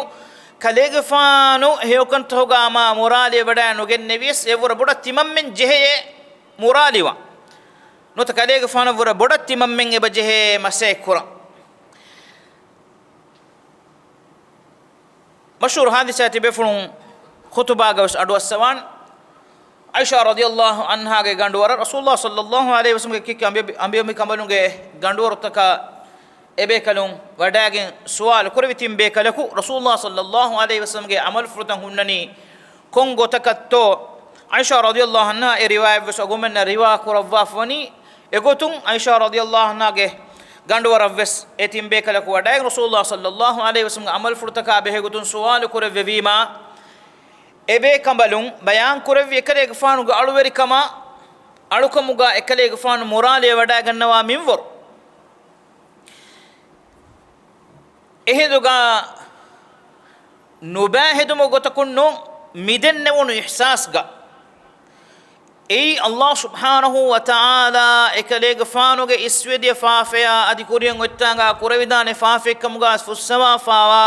ކަލޭގެފާނު ހެޔޮކަންތަކުގަ މާ މުރާލިވެ ވަޑައި ނުގެންނެވިޔަސް، އެއަށްވުރެ ބޮޑަށް ތިމަންމެން ޖެހެޔޭ މުރާލިވާ. ނުވަތަ ކަލޭގެފާނަށްވުރެ ބޮޑަށް ތިމަންމެން އެބަ ޖެހެޔޭ މަސައްކަތް ކުރަން. މަޝްހޫރު ހާދިސާއެއް ތިބޭފުޅުން ޚުތުބާގަވެސް އަޑުއައްސަވާން. ޢާއިޝާ ރަޟިޔަﷲ ޢަންހާގެ ގަނޑުވަރަށް ރަސޫލުﷲ ޞައްލަﷲ ޢަލައިހި ވަސައްލަމްގެ ކި ކި އަނބި-، އަނބިޔަމިކަނބަލުންގެ ގަނޑުވަރުތަކަށް އެބޭކަލުން ވަޑައިގެން ސުވާލު ކުރެވި ތިން ބޭކަލަކު ރަސޫލުﷲ ޞައްލަﷲ ޢަލައިހި ވަސައްލަމްގެ ޢަމަލުފުޅުތައް ހުންނަނީ ކޮން ގޮތަކަށްތޯ؟ ޢާއިޝާ ރަޟިޔަﷲ ޢަންހާ އެ ރިވާޔަތްވެސް އަޅުގަނޑުމެންނަށް ރިވާ ކުރައްވާފަވަނީ އެގޮތުން ޢާއިޝާ ރަޟިޔަﷲ ޢަންހާގެ ގަނޑުވަރަށްވެސް އެ ތިން ބޭކަލަކު ވަޑައިގެން ރަސޫލުﷲ ޞައްލަﷲ ޢަލައިހި ވަސައްލަމްގެ ޢަމަލުފުޅުތަކާ ބެހޭގޮތުން ސުވާލު ކުރެއްވެވީމާ، އެބޭކަނބަލުން ބަޔާން ކުރެއްވި އެކަލޭގެފާނުގެ އަޅުވެރިކަމާ އަޅުކަމުގާ އެކަލޭގެފާނު މުރާލެވެވަޑައިގަންނަވާ މިންވަރު. އެހިނދުގާ ނުބައި ހެދުމުގެ ގޮތަކުން ނޫން، މިދެންނެވުނު އިޙްސާސްގަ އެއީ ﷲ ސުބްޙާނަހޫ ވަތަޢާލާ އެކަލޭގެފާނުގެ އިސްވެދިޔަ ފާފަޔާ އަދި ކުރިއަށް އޮތްތާނގާ ކުރެވިދާނެ ފާފައެއްކަމުގާ ފުއްސަވާފާވާ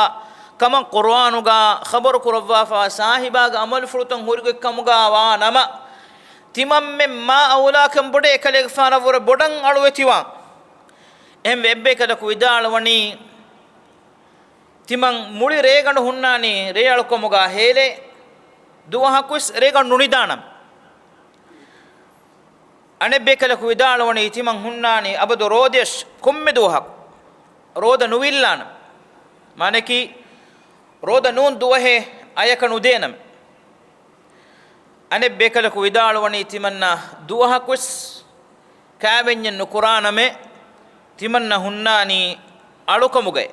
ކަމަށް ޤުރުއާނުގާ ޚަބަރު ކުރައްވާފާ ސާހިބާގެ ޢަމަލުފުޅުތައް ހުރިގޮތްކަމުގާ ވާ ނަމަ، ތިމަންމެން މާ އައުލާކަން ބޮޑޭ އެކަލޭގެފާނަށްވުރެ ބޮޑަށް އަޅުވެތިވާން. އެހެންވެ އެއްބޭކަލަކު ވިދާޅުވަނީ، ތިމަން މުޅި ރޭގަނޑު ހުންނާނީ ރޭއަޅުކަމުގާ ހޭލޭ، ދުވަހަކުވެސް ރޭގަނޑު ނުނިދާނަމޭ. އަނެއްބޭކަލަކު ވިދާޅުވަނީ، ތިމަން ހުންނާނީ އަބަދު ރޯދަޔަށް ކޮންމެ ދުވަހަކު ރޯދަ ނުވިއްލާނަމޭ. މާނައަކީ، ރޯދަ ނޫން ދުވަހެއް އަޔަކަށް ނުދޭނަމޭ. އަނެއް ބޭކަލަކު ވިދާޅުވަނީ، ތިމަންނަ ދުވަހަކުވެސް ކާވެންޏެއް ނުކުރާނަމޭ، ތިމަންނަ ހުންނާނީ އަޅުކަމުގައި.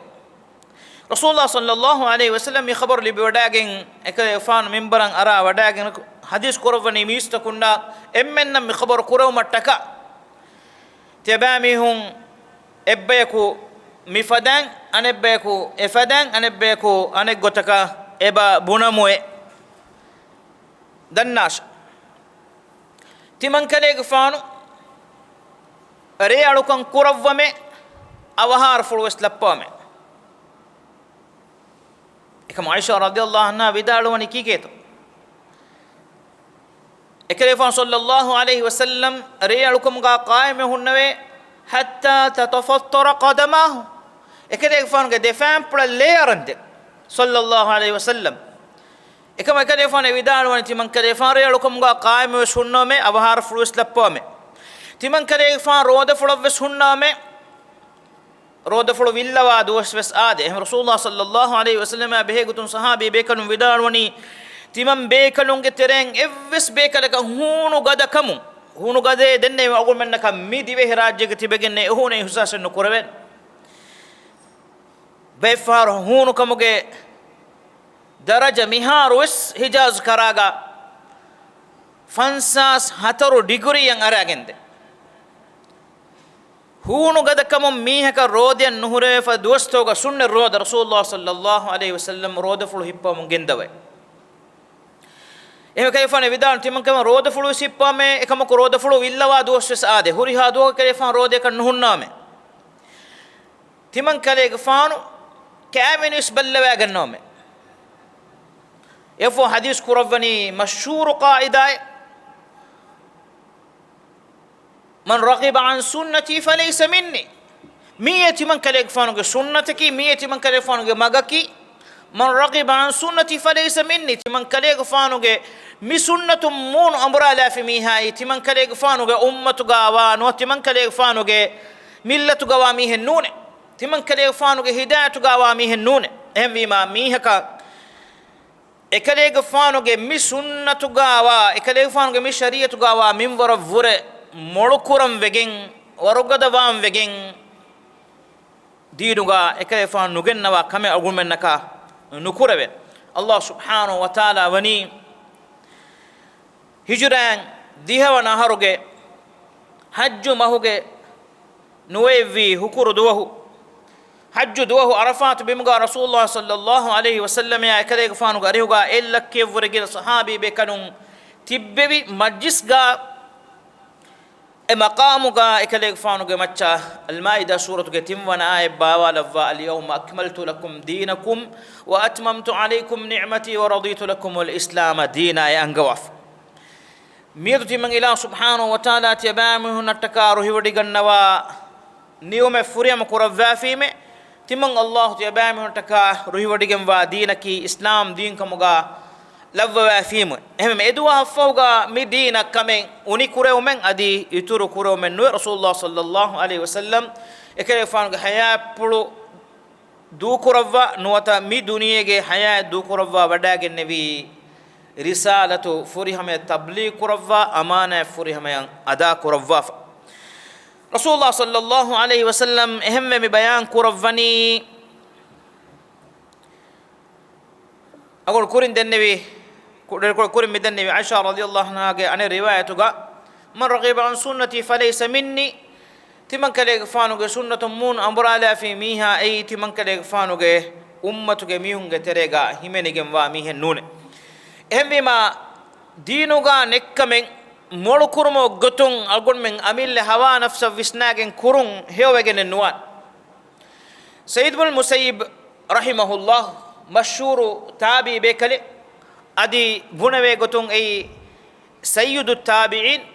ރަސޫލާ ޞައްލައްލާހު ޢަލައިހި ވަސައްލަމް މި ޚަބަރު ލިބިވަޑައިގެން އެކަލޭގެފާނު މިންބަރަށް އަރާ ވަޑައިގެން ޙަދީޘް ކުރައްވަނީ މީސްތަކުންނާ އެންމެންނަށް މި ޚަބަރު ކުރެވުމަށްޓަކާ. ތިޔަބައިމީހުން އެއްބަޔަކު މި ފަދައިން، އަނެއްބަޔަކު އެ ފަދައިން، އަނެއްބަޔަކު އަނެއް ގޮތަކަށް އެބަ ބުނަމުއޭ. ދަންނާށެ. ތިމަންކަލޭގެފާނު ރޭ އަޅުކަން ކުރައްވަމޭ، އަވަހާރަފުޅުވެސް ލައްޕަވަމޭ. އެކަމަކު ޢާއިޝާ ރަޟިޔައްލާހު ޢަންހާ ވިދާޅުވަނީ ކީކޭތޯ؟ އެކަލޭގެފާނު ޞައްލައްލާހު ޢަލައިހި ވަސައްލަމް ރޭ އަޅުކަމުގާ ޤާއިމެއް ހުންނަވޭ، حتى تتفطر قدماه. އެކަލޭގެފާނުގެ ދެފައިންޕުޅަށް ލޭ އަރަންދެން. ޞައްލައްލާހު ޢަލައިހި ވަސައްލަމް. އެކަމަކު އެކަލޭގެފާނު ވިދާޅުވަނީ، ތިމަންކަލޭގެފާނު ރޭ އަޅުކަމުގާ ޤާއިމެއް ވެސް ހުންނަވަމޭ، އަވަހާރަފުޅުވެސް ލައްޕަވަމޭ. ތިމަންކަލޭގެފާނު ރޯދަފުޅަށްވެސް ހުންނަވަމޭ، ރޯދަފުޅު ވިއްލަވާ ދުވަސްވެސް އާދޭ. އެހެން ރަސޫލާ ޞައްލައްލާހު ޢަލައިހި ވަސައްލަމާ ބެހޭގޮތުން ޞަޙާބީ ބޭކަލުން ވިދާޅުވަނީ، ތިމަން ބޭކަލުންގެ ތެރެއިން އެއްވެސް ބޭކަލަކަށް ހޫނު ގަދަކަމުން، ހޫނު ގަދައެއް ދެންނެވި އަޅުގަނޑުމެންނަކަށް މި ދިވެހިރާއްޖޭގަ ތިބެގެންނެވި އެހޫނެއް އިޙްސާސެއް ނުކުރެވޭނެ. ބައެއްފަހަރު ހޫނުކަމުގެ ދަރަޖަ މިހާރުވެސް ހިޖާޒް ކަރާގަ ފަންސާސް ހަތަރު ޑިގްރީއަށް އަރާގެންދޭ. ހޫނު ގަދަކަމުން މީހަކަށް ރޯދައަށް ނުހުރެވޭފަ ދުވަސްތަކުގަ ސުންނަތް ރޯދަ ރަސޫލުﷲ ޞައްލައްލާހު ޢަލައިހި ވަސައްލަމް ރޯދަފުޅު ހިއްޕަވަމުން ގެންދަވައި. އެހެން ކަލޭގެފާނު ވިދާޅު، ތިމަންކަލޭގެފާނު ރޯދަފުޅުވެސް ހިއްޕަވަމޭ، އެކަމަކު ރޯދަފުޅު ވިއްލަވާ ދުވަސްވެސް އާދޭ. ހުރިހާ ދުވަހަކު ކަލޭގެފާނު ރޯދަޔަކަށް ނުހުންނަވަމޭ. ތިމަންކަލޭގެފާނު ކާވެނިވެސް ބައްލަވައިގަންނަވަމޭ. އެފޯ ޙަދީޘް ކުރައްވަނީ މަޝްހޫރު ޤާޢިދާއެއް، من رغب عن سنتي فليس مني. މިއީ ތިމަންކަލޭގެފާނުގެ ސުންނަތަކީ، މިއީ ތިމަންކަލޭގެފާނުގެ މަގަކީ. من رغب عن سنتي فليس مني. ތިމަންކަލޭގެފާނުގެ މި ސުންނަތުން މޫނު އަނބުރާލާފި މީހާއީ، ތިމަންކަލޭގެފާނުގެ އުއްމަތުގާވާ ނުވަތަ ތިމަންކަލޭގެފާނުގެ މިއްލަތުގަވާ މީހެއް ނޫނޭ. ތިމަންކަލޭގެފާނުގެ ހިދާޔަތުގާވާ މީހެއް ނޫނޭ. އެހެންވީމާ، މީހަކަށް އެކަލޭގެފާނުގެ މި ސުންނަތުގާވާ، އެކަލޭގެފާނުގެ މި ޝަރީޢަތުގާވާ މިންވަރަށްވުރެ މޮޅުކުރަން ވެގެން، ވަރުގަދަވާން ވެގެން، ދީނުގާ އެކަލޭގެފާނު ނުގެންނަވާ ކަމެއް އަޅުގަނޑުމެންނަކާ ނުކުރެވޭ. ﷲ ސުބްޙާނަހޫ ވަތަޢާލާ ވަނީ ހިޖުރައިން ދިހަވަނަ އަހަރުގެ ޙައްޖު މަހުގެ ނުވައެއްވީ ހުކުރު ދުވަހު، ޙައްޖު ދުވަހު ޢަރަފާތު ބިމުގާ ރަސޫލުﷲ ޞައްލައްލާހު ޢަލައިހި ވަސައްލަމައާ އެކަލޭގެފާނުގެ އަރިހުގާ އެއްލައްކައެއްވުރެ ގިނަ ޞަޙާބީ ބޭކަލުން ތިއްބެވި މަޖްލިސްގާ، އެ މަޤާމުގާ އެކަލޭގެފާނުގެ މައްޗަށް އަލްމާއިދާ ސޫރަތުގެ ތިންވަނަ އާޔަތް ބާވާލައްވާ، اليوم أكملت لكم دينكم وأتممت عليكم نعمتي ورضيت لكم الإسلام دينا އޭ އަންގަވާފަ. މިއަދު ތިމަން އިލާހު ސުބްޙާނަހޫ ވަތަޢާލާ ތިޔަބައިމީހުންނަށްޓަކާ ރުހިވޮޑިގަންނަވާ ނިޢުމަތް ފުރިހަމަ ކުރައްވާފީމޭ. ތިމަން ﷲ ތިޔަބައިމީހުންނަށްޓަކާ ރުހިވޮޑިގެންވާ ދީނަކީ އިސްލާމް ދީން ކަމުގަ ލައްވަވައިފީމު. އެހެންވެ، އެދުވަހަށްފަހުގަ މި ދީނަށް ކަމެއް އުނިކުރެވުމެއް އަދި އިތުރު ކުރެވުމެއް ނުވެ. ރަސޫލުﷲ ޞައްލަﷲ ޢަލައިހި ވަސައްލަމް އެކަލޭގެފާނުގެ ޙަޔާތްޕުޅު ދޫކުރައްވާ ނުވަތަ މި ދުނިޔޭގެ ޙަޔާތް ދޫކުރައްވާވަޑައިގެންނެވީ، ރިސާލަތު ފުރިހަމަޔަށް ތަބްލީޣު ކުރައްވާ، އަމާނާތް ފުރިހަމަޔަށް އަދާކުރައްވާފަ. ރަސޫލުﷲ ޞައްލަﷲ ޢަލައިހި ވަސައްލަމް އެހެންވެ މި ބަޔާން ކުރައްވަނީ، އަޅުގަނޑު ކުރިން ދެންނެވި، ކު-، ކުރިން މި ދެންނެވި ޢާއިޝާ ރަޟިޔަﷲ ޢަންހާގެ އަނެއް ރިވާޔަތުގަ، "من رغب عن سنتي فليس مني." ތިމަންކަލޭގެފާނުގެ ސުންނަތުން މޫނު އަނބުރާލާފި މީހާ އެއީ ތިމަންކަލޭގެފާނުގެ އުއްމަތުގެ މީހުންގެ ތެރޭގަ ހިމެނިގެންވާ މީހެއް ނޫނޭ. އެހެންވީމާ، ދީނުގަ ނެއްކަމެއް މޮޅުކުރުމުގެ ގޮތުން އަޅުގަނޑުމެން އަމިއްލަ ހަވާ ނަފްސަށް ވިސްނާގެން ކުރުން ހެޔޮވެގެނެއް ނުވާނެ. ސަޢީދު ބިން މުސައްޔިބް ރަޙިމަހުﷲ މަޝްހޫރު ތާބިޢީ ބޭކަލެއް. އަދި ބުނެވޭ ގޮތުން އެއީ ސައްޔިދު ތާބިޢީން،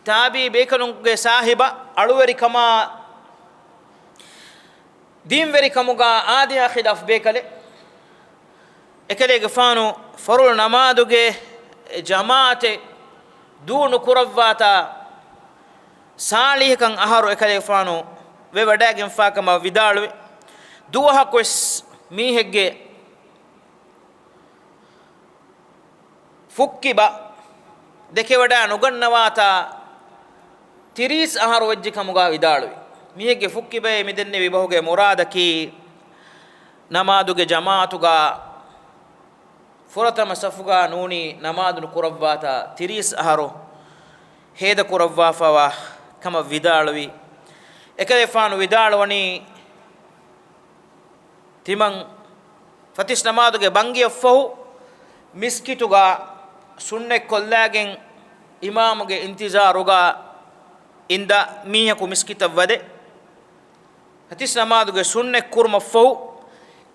ތާބިޢީ ބޭކަލުންގެ ސާހިބާ، އަޅުވެރިކަމާ، ދީންވެރިކަމުގަ އާދަޔާ ޚިލާފު ބޭކަލެއް. އެކަލޭގެފާނު ފަރުޟު ނަމާދުގެ ޖަމާޢަތެއް ދޫ ނުކުރައްވާތާ، ސާޅީހަކަށް އަހަރު އެކަލޭގެފާނު ވެވަޑައިގެންފާ ކަމަށް ވިދާޅުވި. ދުވަހަކުވެސް މީހެއްގެ ފުއްކިބަ ދެކެވަޑައި ނުގަންނަވާތާ، ތިރީސް އަހަރު ވެއްޖެ ކަމުގަ ވިދާޅުވި. މީހެއްގެ ފުއްކިބައޭ މި ދެންނެވި ބަހުގެ މުރާދަކީ، ނަމާދުގެ ޖަމާޢަތުގަ ފުރަތަމަ ޞަފުގަ ނޫނީ ނަމާދު ނުކުރައްވާތާ، ތިރީސް އަހަރު ހޭދަކުރައްވާފަވާ ކަމަށް ވިދާޅުވި. އެކަލޭގެފާނު ވިދާޅުވަނީ، ތިމަން ފަތިސް ނަމާދުގެ ބަންގިއަށްފަހު މިސްކިތުގަ ސުންނަތްކޮށްލާގެން އިމާމުގެ އިންތިޒާރުގަ އިންދާ މީހަކު މިސްކިތަށް ވަދެ، ފަތިސް ނަމާދުގެ ސުންނަތް ކުރުމަށްފަހު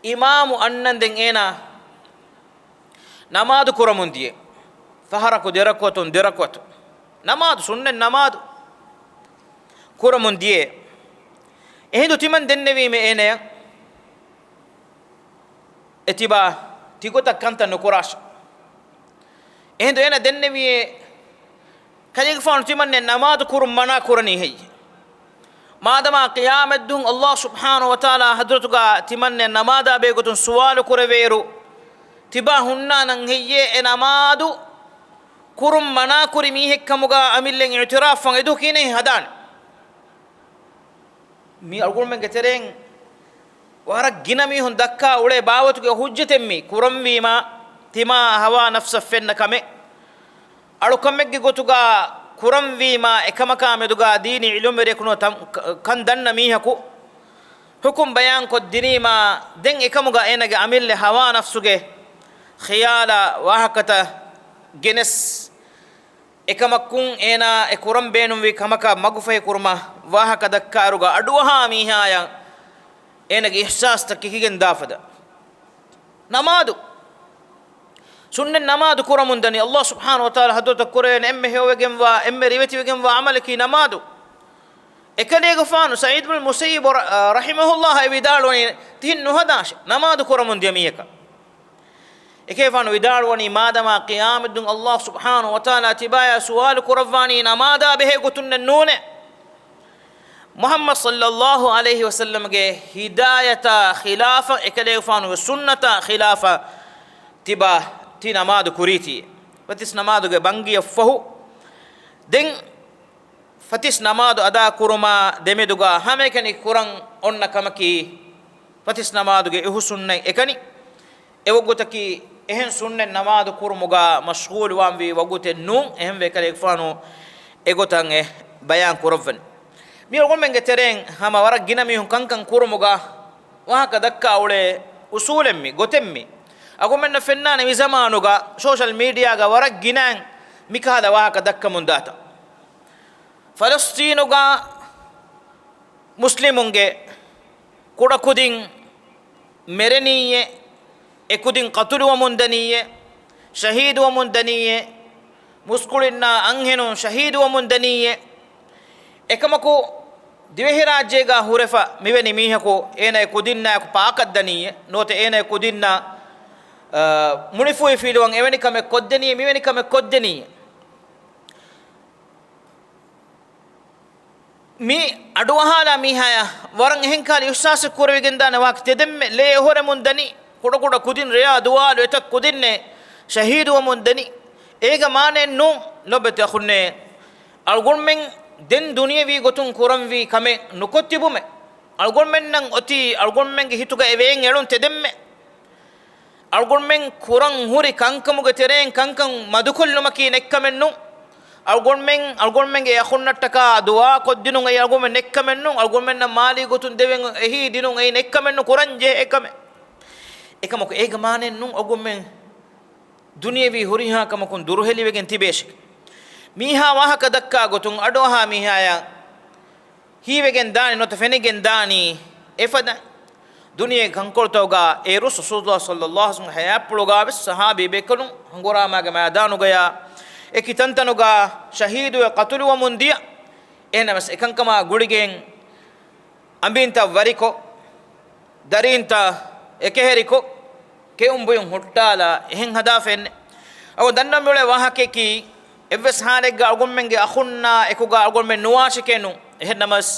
އިމާމު އަންނަންދެން އޭނާ ނަމާދު ކުރަމުން ދިޔަ. ފަހަރަކު ދެރަކުޢަތުން ދެރަކުޢަތު ނަމާދު، ސުންނަތް ނަމާދު ކުރަމުން ދިޔަ. އެހިނދު ތިމަން ދެންނެވީމެ އޭނަޔަށް، އެ ތިބާ ތިގޮތަށް ކަންތައް ނުކުރާށި. އެހިނދު އޭނަ ދެންނެވިއޭ، ކަލޭގެފާނު ތިމަންނެ ނަމާދު ކުރުން މަނާ ކުރަނީ ހެއްޔެ؟ މާދަމާ ޤިޔާމަތްދުވަހު ﷲ ސުބްޙާނަހޫ ވަތަޢާލާ ޙަޟްރަތުގަ ތިމަންނެ ނަމާދާ ބެހޭގޮތުން ސުވާލު ކުރެވޭއިރު، ތިބާ ހުންނާނަން ހެއްޔޭ އެ ނަމާދު ކުރުން މަނާކުރި މީހެއްކަމުގަ އަމިއްލައިން އިޢުތިރާފްވާން އެދުވަހު ކިހިނެއް ހަދާނެ؟ މި އަޅުގަނޑުމެންގެ ތެރެއިން ވަރަށް ގިނަ މީހުން ދައްކާ އުޅޭ ބާވަތުގެ ޙުއްޖަތެއް މި ކުރަންވީމާ، ތިމާ ހަވާ ނަފްސަށް ފެންނަ ކަމެއް. އަޅުކަމެއްގެ ގޮތުގަ ކުރަންވީމާ، އެކަމަކާ މެދުގަ ދީނީ ޢިލްމުވެރިޔަކު ނުވަ ތަން-، ކަން ދަންނަ މީހަކު ޙުކުމް ބަޔާންކޮށްދިނީމާ، ދެން އެކަމުގަ އޭނަގެ އަމިއްލަ ހަވާ ނަފްސުގެ ޚިޔާލާ ވާހަކަތައް ގެނެސް، އެކަމަކުން އޭނާ އެ ކުރަން ބޭނުންވި ކަމަކަށް މަގުފަހި ކުރުމަށް ވާހަކަ ދައްކާއިރުގަ އަޑުއަހާ މީހާޔަށް އޭނަގެ އިޙްސާސްތައް ކެކިގެން ދާފަދަ. ނަމާދު، ސުންނަތް ނަމާދު ކުރަމުން ދަނީ. ﷲ ސުބްޙާނަހޫ ވަތަޢާލާ ޙަޟްރަތަށް ކުރެވޭނެ އެންމެ ހެޔޮވެގެންވާ، އެންމެ ރިވެތިވެގެންވާ ޢަމަލަކީ ނަމާދު. އެކަލޭގެފާނު ސަޢީދު ބިން މުސައްޔިބު ރަ-، ރަޙިމަހުﷲ އެ ވިދާޅުވަނީ، ތިހެން ނުހަދާށޭ، ނަމާދު ކުރަމުން ދިޔަ މީހަކަށް. އެކަލޭގެފާނު ވިދާޅުވަނީ، މާދަމާ ޤިޔާމަތްދުވަހު ﷲ ސުބްޙާނަހޫ ވަތަޢާލާ ތިބާޔާ ސުވާލު ކުރައްވާނީ ނަމާދާ ބެހޭ ގޮތުންނެއް ނޫނޭ. މުޙައްމަދު ޞައްލަﷲ ޢަލައިހި ވަސައްލަމްގެ ހިދާޔަތާ ޚިލާފަށް، އެކަލޭގެފާނުގެ ސުންނަތާ ޚިލާފަށް ތިބާ ތި ނަމާދު ކުރީތީ. ފަތިސް ނަމާދުގެ ބަންގިއަށްފަހު ދެން ފަތިސް ނަމާދު އަދާ ކުރުމާ ދެމެދުގަ ހަމައެކަނި ކުރަން އޮންނަ ކަމަކީ، ފަތިސް ނަމާދުގެ އިހު ސުންނަތް އެކަނި. އެވަގުތަކީ އެހެން ސުންނަތް ނަމާދު ކުރުމުގަ މަޝްޣޫލުވާންވީ ވަގުތެއް ނޫން. އެހެންވެ ކަލޭގެފާނު އެގޮތަށް އެ ބަޔާން ކުރައްވަނީ. މި އަޅުގަނޑުމެންގެ ތެރެއިން ހަމަ ވަރަށް ގިނަ މީހުން ކަންކަން ކުރުމުގަ ވާހަކަ ދައްކާ އުޅޭ އުސޫލެއް މި، ގޮތެއް މި. އަޅުގަނޑުމެންނަށް ފެންނާނެ މި ޒަމާނުގަ ސޯޝަލް މީޑިއާގަ ވަރަށް ގިނައިން މިކަހަލަ ވާހަކަ ދައްކަމުން ދާތާ. ފަލަސްޠީނުގަ މުސްލިމުންގެ ކުޑަކުދިން މެރެނީއޭ، އެކުދިން ޤަތުލުވަމުންދަނީއޭ، ޝަހީދުވަމުންދަނީއޭ، މުސްކުޅިންނާ އަންހެނުން ޝަހީދުވަމުންދަނީއޭ. އެކަމަކު ދިވެހިރާއްޖޭގަ ހުރެފަ މިވެނި މީހަކު އޭނައެއް ކުދިންނާއެކު ޕާކަށްދަނީއޭ، ނުވަތަ އޭނައެއް ކުދިންނާ، އަ، މުނިފޫހި ފީލުވަން އެވެނި ކަމެއް ކޮށްދެނީއޭ، މިވެނި ކަމެއް ކޮށްދެނީއޭ. މި އަޑުއަހާލާ މީހާޔަށް ވަރަށް އެހެން ކަހަލަ އިޙްސާސެއް ކުރެވިގެންދާނެ ވާހަކަ. ތެދެންމެ ލޭ އޮހޮރެމުން ދަނީ، ކުޑަކުޑަ ކުދިން ރެޔާ ދުވާލު އެތައް ކުދިންނޭ ޝަހީދުވަމުން ދަނީ. އޭގަ މާނައެއް ނޫން ލޯބިވެތި އަޚުންނޭ، އަޅުގަނޑުމެން ދެން ދުނިޔެވީ ގޮތުން ކުރަންވީ ކަމެއް ނުކޮށް ތިބުމެއް. އަޅުގަނޑުމެންނަށް އޮތީ އަޅުގަނޑުމެންގެ ހިތުގަ އެ ވޭން އެޅުން ތެދެންމެ. އަޅުގަނޑުމެން ކުރަން ހުރި ކަންކަމުގެ ތެރެއިން ކަންކަން މަދުކޮށްލުމަކީ ނެތްކަމެއް ނޫން. އަޅުގަނޑުމެން، އަޅުގަނޑުމެންގެ އަޚުންނަށްޓަކާ ދުޢާ ކޮށްދިނުން އެއީ އަޅުގަނޑުމެން ނެތްކަމެއް ނޫން. އަޅުގަނޑުމެންނަށް މާލީ ގޮތުން ދެވެން އެހީ ދިނުން އެއީ ނެތްކަމެއް ނޫން. ކުރަން ޖެހޭ ކަމެއް. އެކަމަކު އޭގެ މާނައެއް ނޫން އަޅުގަނޑުމެން ދުނިޔެވީ ހުރިހާ ކަމަކުން ދުރުހެލިވެގެން ތިބޭށެކޭ. މީހާ ވާހަކަ ދައްކާ ގޮތުން އަޑުއަހާ މީހާޔަށް ހީވެގެން ދާނީ ނުވަތަ ފެނިގެން ދާނީ އެފަދަ ދުނިޔޭގެ ކަންކޮޅުތަކުގަ. އޭރު ރަސޫލުﷲ ޞައްލަﷲ ޢަލައިހި ވަސައްލަމްގެ ޙަޔާތްޕުޅުގަ ވެސް ޞަޙާބީ ބޭކަލުން ހަނގުރާމާގެ މައިދާނުގަޔާ އެކި ތަންތަނުގަ ޝަހީދުވެ ޤަތުލުވަމުން ދިޔަ. އެހެންނަމަވެސް އެކަންކަމާ ގުޅިގެން އަނބީންތައް ވަރިކޮށް، ދަރީންތައް އެކަހެރިކޮށް، ކެއުން ބުއިން ހުއްޓާލާ އެހެން ހަދާފައެއްނެއް. އަޅުގަނޑު ދަންނަވަން މިއުޅޭ ވާހަކަޔަކީ، އެއްވެސް ޙާލެއްގަ އަޅުގަނޑުމެންގެ އަޚުންނާ އެކުގަ އަޅުގަނޑުމެން ނުވާށެކޭ ނޫން. އެހެންނަމަވެސް،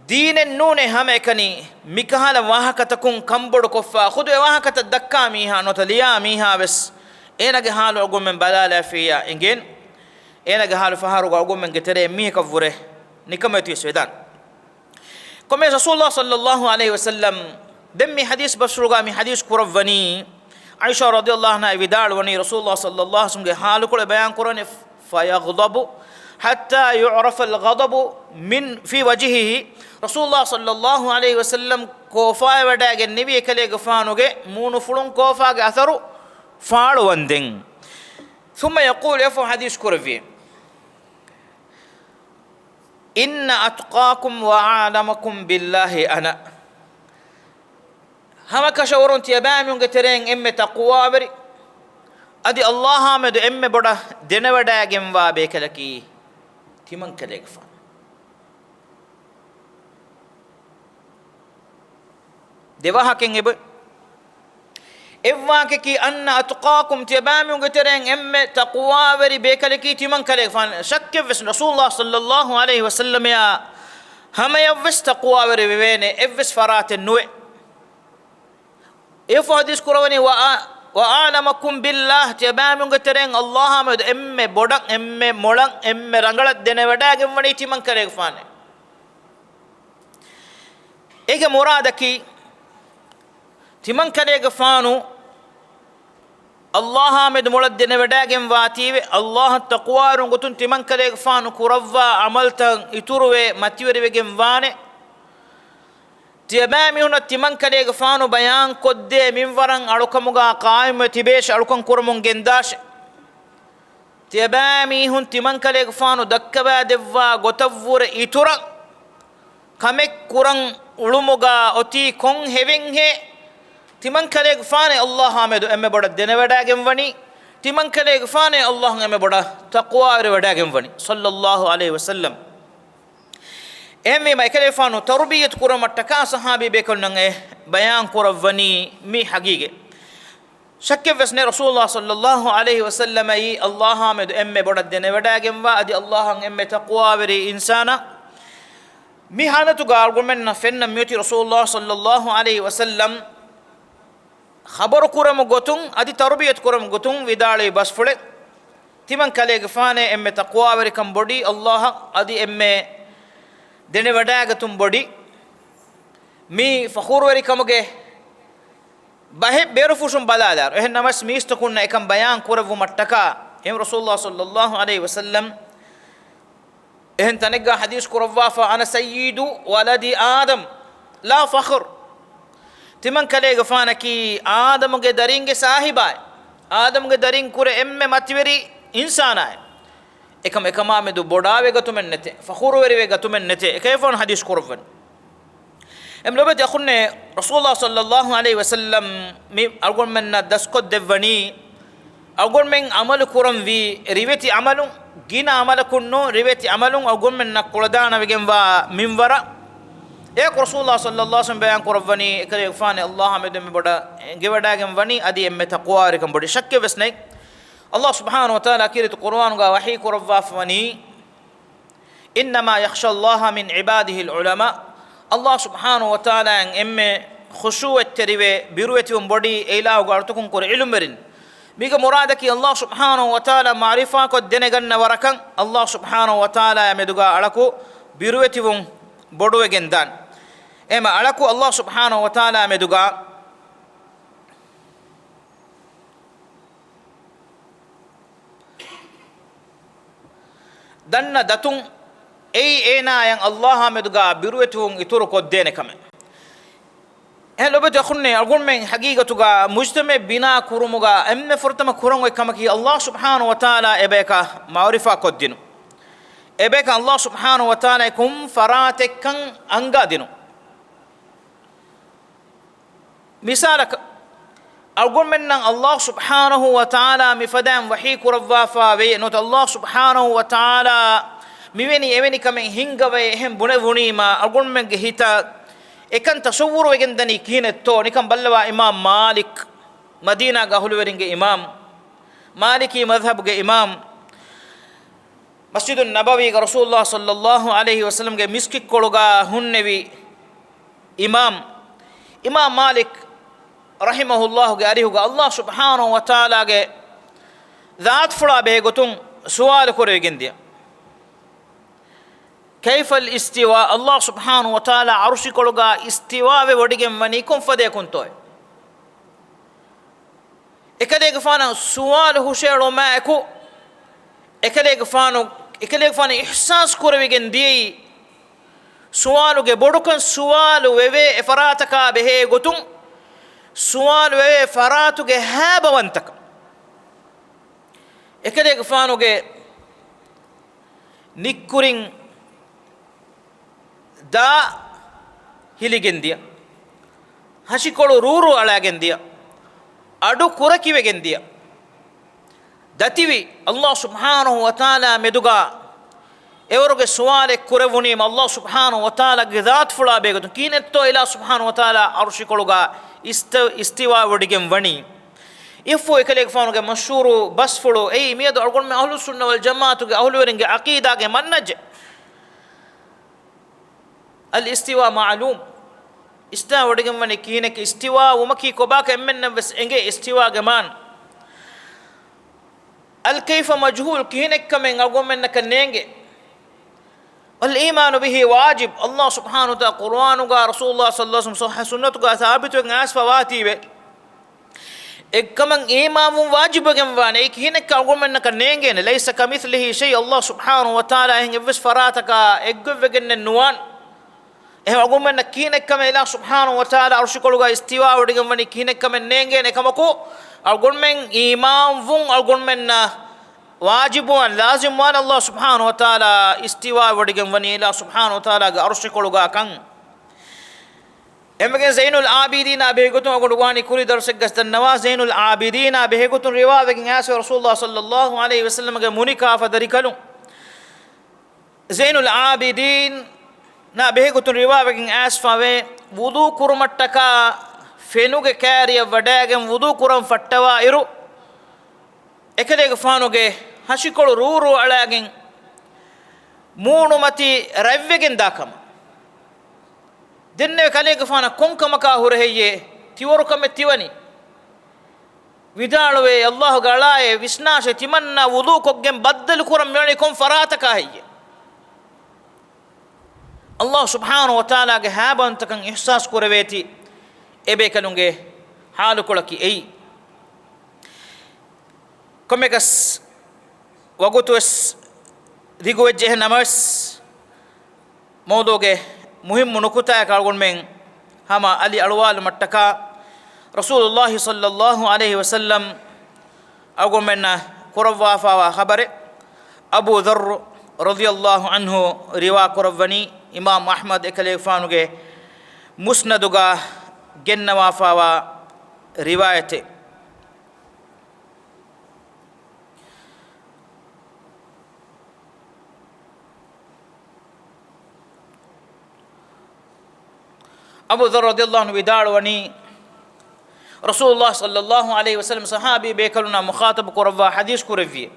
ދީނެއް ނޫނޭ ހަމައެކަނި މިކަހަލަ ވާހަކަތަކުން ކަންބޮޑުކޮށްފަ، ޚުދު އެ ވާހަކަތައް ދައްކާ މީހާ ނުވަތަ ލިޔާ މީހާ ވެސް އޭނާގެ ޙާލު އަޅުގަނޑުމެން ބަލާލާފިއްޔާ އެނގޭނެ. އޭނާގެ ޙާލު ފަހަރުގަ އަޅުގަނޑުމެންގެ ތެރޭ އެއްމީހަކަށްވުރެ ނިކަމެތިވެސް ވެދާނެ. ކޮމެސް ރަސޫލުﷲ ޞައްލަﷲ ޢަލައިހި ވަސައްލަމް ދެން މި ޙަދީޘް ބަސްފުޅުގަ މި ޙަދީޘް ކުރައްވަނީ، ޢާއިޝާ ރަޟިޔަﷲ ޢަންހާ ވިދާޅުވަނީ، ރަސޫލުﷲ ޞައްލަﷲ ޢަލައިހި ވަސައްލަމްގެ ޙާލުކޮޅެއް ބަޔާން ކުރަނީ، فيغضب حتى يعرف الغضب من في وجهه. ރަސޫލުﷲ ޞައްލަﷲ ޢަލައިހި ވަސައްލަމް ކޯފާވެވަޑައިގެންނެވި އެކަލޭގެފާނުގެ މޫނުފުޅުން ކޯފާގެ އަސަރު ފާޅުވަންދެން. ثم يقول، އެފަހު ޙަދީޘް ކުރެއްވި، إن أتقاكم وأعلمكم بالله أنا. ހަމަކަށަވަރުން ތިޔަބައިމީހުންގެ ތެރެއިން އެންމެ ތަޤްވާވެރި، އަދި ﷲ އާ މެދު އެންމެ ބޮޑަށް ދެނެވަޑައިގެންވާ ބޭކަލަކީ ތިމަންކަލޭގެފާނު. ދެ ވާހަކައެއް އެބަ އެއްވާހަކައަކީ، أن أتقاكم، ތިޔަބައިމީހުންގެ ތެރެއިން އެންމެ ތަޤްވާވެރި ބޭކަލަކީ ތިމަންކަލޭގެފާނު. ޝައްކެއްވެސް ނޫން، ރަސޫލުﷲ ޞައްލަﷲ ޢަލައިހި ވަސައްލަމައާ ހަމަޔަށްވެސް ތަޤްވާވެރި ވެވޭނެ އެއްވެސް ފަރާތެއް ނުވޭ. އެފަހު ޙަދީޘް ކުރައްވަނީ، وأ، وأعلمكم بالله، ތިޔަބައިމީހުންގެ ތެރެއިން ﷲ އާ މެދު އެންމެ ބޮޑަށް، އެންމެ މޮޅަށް، އެންމެ ރަނގަޅަށް ދެނެވަޑައިގެންވަނީ ތިމަންކަލޭގެފާނޭ. އޭގެ މުރާދަކީ، ތިމަންކަލޭގެފާނު ﷲ އާ މެދު މޮޅަށް ދެނެވަޑައިގެންވާތީވެ، ﷲ އަށް ތަޤްވާވެރިވުން ގޮތުން ތިމަންކަލޭގެފާނު ކުރައްވާ ޢަމަލުތައް އިތުރުވެ މަތިވެރިވެގެން ވާނެ. ތިޔަބައިމީހުނަށް ތިމަންކަލޭގެފާނު ބަޔާންކޮށްދޭ މިންވަރަށް އަޅުކަމުގަ ޤާއިމުވެ ތިބޭށެ، އަޅުކަން ކުރަމުން ގެންދާށެ. ތިޔަބައިމީހުން ތިމަންކަލޭގެފާނު ދައްކަވައިދެއްވާ ގޮތަށްވުރެ އިތުރަށް ކަމެއް ކުރަން އުޅުމުގަ އޮތީ ކޮން ހެވެންހޭ؟ ތިމަންކަލޭގެފާނޭ ﷲ އާ މެދު އެންމެ ބޮޑަށް ދެނެވަޑައިގެންވަނީ. ތިމަންކަލޭގެފާނޭ ﷲ އަށް އެންމެ ބޮޑަށް ތަޤްވާވެރިވަޑައިގެންވަނީ، ޞައްލަﷲ ޢަލައިހި ވަސައްލަމް. އެހެންވީމަ، އެކަލޭގެފާނު ތަރުބިޔަތު ކުރުމަށްޓަކާ ޞަޙާބީ ބޭކަލުންނަށް އެ ބަޔާން ކުރައްވަނީ މި ޙަޤީޤަތް. ޝައްކެއްވެސް ނެތް، ރަސޫލުﷲ ޞައްލަﷲ ޢަލައިހި ވަސައްލަމައީ ﷲ އާ މެދު އެންމެ ބޮޑަށް ދެނެވަޑައިގެންވާ، އަދި ﷲ އަށް އެންމެ ތަޤްވާވެރި އިންސާނާ. މި ޙާލަތުގަ އަޅުގަނޑުމެންނަށް ފެންނަން މިއޮތީ ރަސޫލުﷲ ޞައްލަﷲ ޢަލައިހި ވަސައްލަމް ޚަބަރު ކުރަމު ގޮތުން އަދި ތަރުބިޔަތު ކުރަމު ގޮތުން ވިދާޅުވި ބަސްފުޅެއް، ތިމަން ކަލޭގެފާނޭ އެންމެ ތަޤްވާވެރިކަން ބޮޑީ، ﷲ އަށް އަދި އެންމެ ދެނެވަޑައިގަތުން ބޮޑީ. މި ފަޚުރުވެރިކަމުގެ ބަހެއް ބޭރުފުށުން ބަލާލާރު. އެހެން ނަމަވެސް މީސްތަކުންނަށް އެކަން ބަޔާން ކުރެއްވުމަށްޓަކާ، އެހެން ރަސޫލުﷲ ޞައްލަﷲ ޢަލައިހި ވަސައްލަމް އެހެން ތަނެއްގަ ޙަދީޘް ކުރައްވާފަ، أنا سيد ولد آدم لا فخر. ތިމަން ކަލޭގެފާނަކީ އާދަމުގެ ދަރިންގެ ސާހިބާއި، އާދަމުގެ ދަރިން ކުރެ އެންމެ މަތިވެރި އިންސާނާއި. އެކަމަ އެކަމާ މެދު ބޮޑާވެ ގަތުމެއް ނެތޭ، ފަޚުރުވެރިވެ ގަތުމެއް ނެތޭ. އެކަލޭގެފާނު ޙަދީޘް ކުރައްވަނީ. އެމް ލޮބެތި އަޚުންނޭ، ރަސޫލުﷲ ޞައްލަﷲ ޢަލައިހި ވަސައްލަމް މި އަޅުގަނޑުމެންނަށް ދަސްކޮށްދެއްވަނީ، އަޅުގަނޑުމެން ޢަމަލު ކުރަންވީ ރިވެތި ޢަމަލުން، ގިނަ ޢަމަލަކުން ނޫން، ރިވެތި ޢަމަލުން އަޅުގަނޑުމެންނަށް ކުޅަދާނަވެގެންވާ މިންވަރަށް. އެއަކު ރަސޫލުﷲ ޞައްލަﷲ ޢަލައިހި ވަސައްލަމަ ބަޔާން ކުރައްވަނީ، އެކަލޭގެފާނު ﷲ އާ މެދު މި ބޮޑަށް އެނގިވަޑައިގެން ވަނީ އަދި އެންމެ ތަޤްވާވެރިކަން ބޮޑި. ޝައްކެއް ވެސް ނެތް. ﷲ ސުބްޙާނަހޫ ވަތަޢާލާ ކީރިތި ޤުރުއާނުގަ ވަޙީ ކުރައްވާފަ ވަނީ، إنما يخشى الله من عباده العلماء. ﷲ ސުބްޙާނަހޫ ވަތަޢާލާއަށް އެންމެ ޚުޝޫޢަތްތެރިވެ ބިރުވެތިވުން ބޮޑީ އެ އިލާހުގެ އަޅުތަކުން ކުރެ ޢިލްމުވެރިން. މީގެ މުރާދަކީ ﷲ ސުބްޙާނަހޫ ވަތަޢާލާ މަޢުރިފާކޮށް ދެނެގަންނަ ވަރަކަށް ﷲ ސުބްޙާނަހޫ ވަތަޢާލާއާ މެދުގަ އަޅަކު ބިރުވެތިވުން ބޮޑުވެގެން ދާން. އެހެންމަ އަޅަކު ﷲ ސުބްޙާނަހޫ ވަތަޢާލާ މެދުގަ ދަންނަ ދަތުން އެއީ އޭނާއަށް ﷲ އާ މެދުގަ ބިރުވެތިވުން އިތުރު ކޮށްދޭނެ ކަމެއް. އެހެން ލޮބުވެތި އަޚުންނޭ، އަޅުގަނޑުމެން ޙަޤީޤަތުގަ މުޖްތަމަޢެއް ބިނާ ކުރުމުގަ އެންމެ ފުރަތަމަ ކުރަން އޮތް ކަމަކީ ﷲ ސުބްޙާނަހޫ ވަތަޢާލާ އެބަޔަކަށް މަޢުރިފާ ކޮށްދިނުން. އެބަޔަކަށް ﷲ ސުބްޙާނަހޫ ވަތަޢާލާ ކޮން ފަރާތެއްކަން އަންގާދިނުން. މިސާލަކަށް، އަޅުގަނޑުމެންނަށް ﷲ ސުބްޙާނަހޫ ވަތަޢާލާ މިފަދައިން ވަޙީ ކުރައްވާފަ ވޭ. ނުވަތަ ﷲ ސުބްޙާނަހޫ ވަތަޢާލާ މިވެނި އެވެނި ކަމެއް ހިންގަވައޭ އެހެން ބުނެވުނީމާ، އަޅުގަނޑުމެންގެ ހިތަށް އެކަން ތަޞައްވުރު ވެގެންދަނީ ކިހިނެއްތޯ؟ ނިކަން ބައްލަވާ، އިމާމް މާލިކް، މަދީނާގެ އަހުލުވެރިންގެ އިމާމް، މާލިކީ މަޛްހަބުގެ އިމާމް، މަސްޖިދުއް ނަބަވީގަ ރަސޫލުﷲ ޞައްލަﷲ ޢަލައިހި ވަސައްލަމްގެ މިސްކިތްކޮޅުގަ ހުންނެވި އިމާމް، އިމާމް މާލިކް ރަޙިމަހުﷲގެ އަރިހުގަ ﷲ ސުބްޙާނަހޫ ވަތަޢާލާގެ ޛާތުފުޅާ ބެހޭގޮތުން ސުވާލު ކުރެވިގެންދިޔަ. كيف الاستواء؟ ﷲ ސުބްޙާނަހޫ ވަތަޢާލާ ޢަރުޝިކޮޅުގަ އިސްތިވާވެ ވޮޑިގެން ވަނީ ކޮން ފަދަޔަކުންތޯއޭ؟ އެކަލޭގެފާނަށް ސުވާލު ހުށައެޅުމާއެކު، އެކަލޭގެފާނު، އެކަލޭގެފާނު އިޙްސާސް ކުރެވިގެން ދިޔައީ، ސުވާލުގެ ބޮޑުކަން، ސުވާލު ވެވޭ އެފަރާތަކާ ބެހޭ ގޮތުން، ސުވާލު ވެވޭ ފަރާތުގެ ހައިބަވަންތަކަން. އެކަލޭގެފާނުގެ ނިއްކުރިން ދާ ހިލިގެން ދިޔަ، ހަށިކޮޅު ރޫރޫ އަޅާގެން ދިޔަ، އަޑު ކުރަކިވެގެން ދިޔަ، ދަތިވި ﷲ ސުބްޙާނަހޫ ވަތަޢާލާ މެދުގަ އެވަރުގެ ސުވާލެއް ކުރެވުނީމަ، ﷲ ސުބްޙާނަހޫ ވަތަޢާލާގެ ޛާތުފުޅާ ބެހޭގޮތުން ކިހިނެއްތޯ އިލާހު ސުބްޙާނަހޫ ވަތަޢާލާ ޢަރުޝިކޮޅުގަ އިސްތަ-، އިސްތިވާވެވޮޑިގެން ވަނީ. އިއްފު އެކަލޭގެފާނުގެ މަޝްހޫރު ބަސްފުޅު އެއީ، މިއަދު އަޅުގަނޑުމެން އަހްލުއްސުންނަ ވަލްޖަމާޢަތުގެ އަހުލުވެރިންގެ ޢަޤީދާގެ މަންހަޖެއް. الإستواء معلوم. އިސްތިވާވެވޮޑިގެންވަނީ ކިހިނެއް؟ އިސްތިވާވުމަކީ ކޮބާކަން އެންމެންނަށް ވެސް އެނގޭ. އިސްތިވާގެ މާނަ، الكيف مجهول، ކިހިނެއްކަމެއް އަޅުގަނޑުމެންނަކަށް ނޭނގޭ. والإيمان به واجب، ﷲ ސުބްޙާނަހޫ ވަތަޢާލާ ޤުރުއާނުގަ، ރަސޫލުﷲ ޞައްލަﷲ ޢަލައިހި ވަސައްލަމަ ޞައްޙަ ސުންނަތުގަ ސާބިތުވެގެން އައިސްފަ ވާތީވެ، އެއްކަމަށް އީމާންވުން ވާޖިބުވެގެންވާނެ. އެއީ ކިހިނެއްކަން އަޅުގަނޑުމެންނަކަށް ނޭނގޭނެ. ليس كمثله شيء، ﷲ ސުބްޙާނަހޫ ވަތަޢާލާ އެހެން އެއްވެސް ފަރާތަކާ އެއްގޮތްވެގެންނެއް ނުވާނެ. އެހެން އަޅުގަނޑުމެންނަށް ކިހިނެއްކަމެއް އިލާހު ސުބްޙާނަހޫ ވަތަޢާލާ ޢަރުޝިކޮޅުގަ އިސްތިވާވެވޮޑިގެންވަނީ ކިހިނެއްކަމެއް ނޭނގޭނެ ކަމަކު، އަޅުގަނޑުމެން އީމާންވުން އަޅުގަނޑުމެންނަށް ވާޖިބުވާން، ލާޒިމްވާން، ﷲ ސުބްޙާނަހޫ ވަތަޢާލާ އިސްތިވާވެވޮޑިގެންވަނީ އިލާހު ސުބްޙާނަހޫ ވަތަޢާލާގެ ޢަރުޝިކޮޅުގަ ކަން. އެމެގެން ޒައިނުލް ޢާބިދީނާ ބެހޭގޮތުން އަޅުގަނޑު ވާނީ ކުރީ ދަރުސެއްގަސް ދަންނަވާ، ޒައިނުލް ޢާބިދީނާ ބެހޭގޮތުން ރިވާވެގެން އައިސް ރަސޫލުﷲ ޞައްލަﷲ ޢަލައިހި ވަސައްލަމަގެ މުނިކާ ފަދަ ރިކަލުން. ޒައިނުލް ޢާބިދީނާ ބެހޭގޮތުން ރިވާވެގެން އައިސްފަވޭ، ވުޟޫ ކުރުމަށްޓަކާ ފެނުގެ ކާރިއަށް ވަޑައިގެން ވުޟޫ ކުރަން ފައްޓަވާ އިރު، އެކަލޭގެފާނުގެ ހަށިކޮޅު ރޫރޫ އަޅާގެން މޫނުމަތި ރަތްވެގެން ދާ ކަމަށް. ދެންނެވި ކަލޭގެފާނަށް ކޮން ކަމަކާ ހުރެ ހެއްޔޭ؟ ތިވަރު ކަމެއް ތިވަނީ. ވިދާޅުވޭ، ﷲގެ އަޅާއޭ، ވިސްނާށޭ، ތިމަންނަ ވުޟޫ ކޮށްގެން ބައްދަލު ކުރަން މިވަނީ ކޮން ފަރާތަކާ ހެއްޔޭ؟ ﷲ ސުބްޙާނަހޫ ވަތަޢާލާގެ ހައިބަވަންތަކަން އިޙްސާސް ކުރެވޭތީ، އެބޭކަލުންގެ ޙާލުކޮޅަކީ އެއީ. ކޮންމެއަކަސް ވަގުތުވެސް ދިގުވެއްޖެ، އެހެން ނަމަވެސް، މައުޟޫގެ މުހިއްމު ނުކުތާއަކަށް އަޅުގަނޑުމެން ހަމަ އަލި އަޅުވާލުމަށްޓަކާ، ރަސޫލުﷲ ޞައްލަﷲ ޢަލައިހި ވަސައްލަމް އަޅުގަނޑުމެންނަށް ކުރައްވާފައިވާ ޚަބަރެއް، އަބޫ ޛައްރު ރަޟިޔަﷲ ޢަންހު ރިވާ ކުރައްވަނީ، އިމާމް އަޙްމަދު އެކަލޭގެފާނުގެ މުސްނަދުގަ ގެންނަވާފައިވާ ރިވާޔަތެއް. އަބޫ ޛައްރު ރަޟިޔަﷲ ޢަންހު ވިދާޅުވަނީ، ރަސޫލުﷲ ޞައްލަﷲ ޢަލައިހި ވަސައްލަމަ ޞަޙާބީ ބޭކަލުންނާ މުޚާޠަބު ކުރައްވާ ޙަދީޘް ކުރެއްވިއޭ.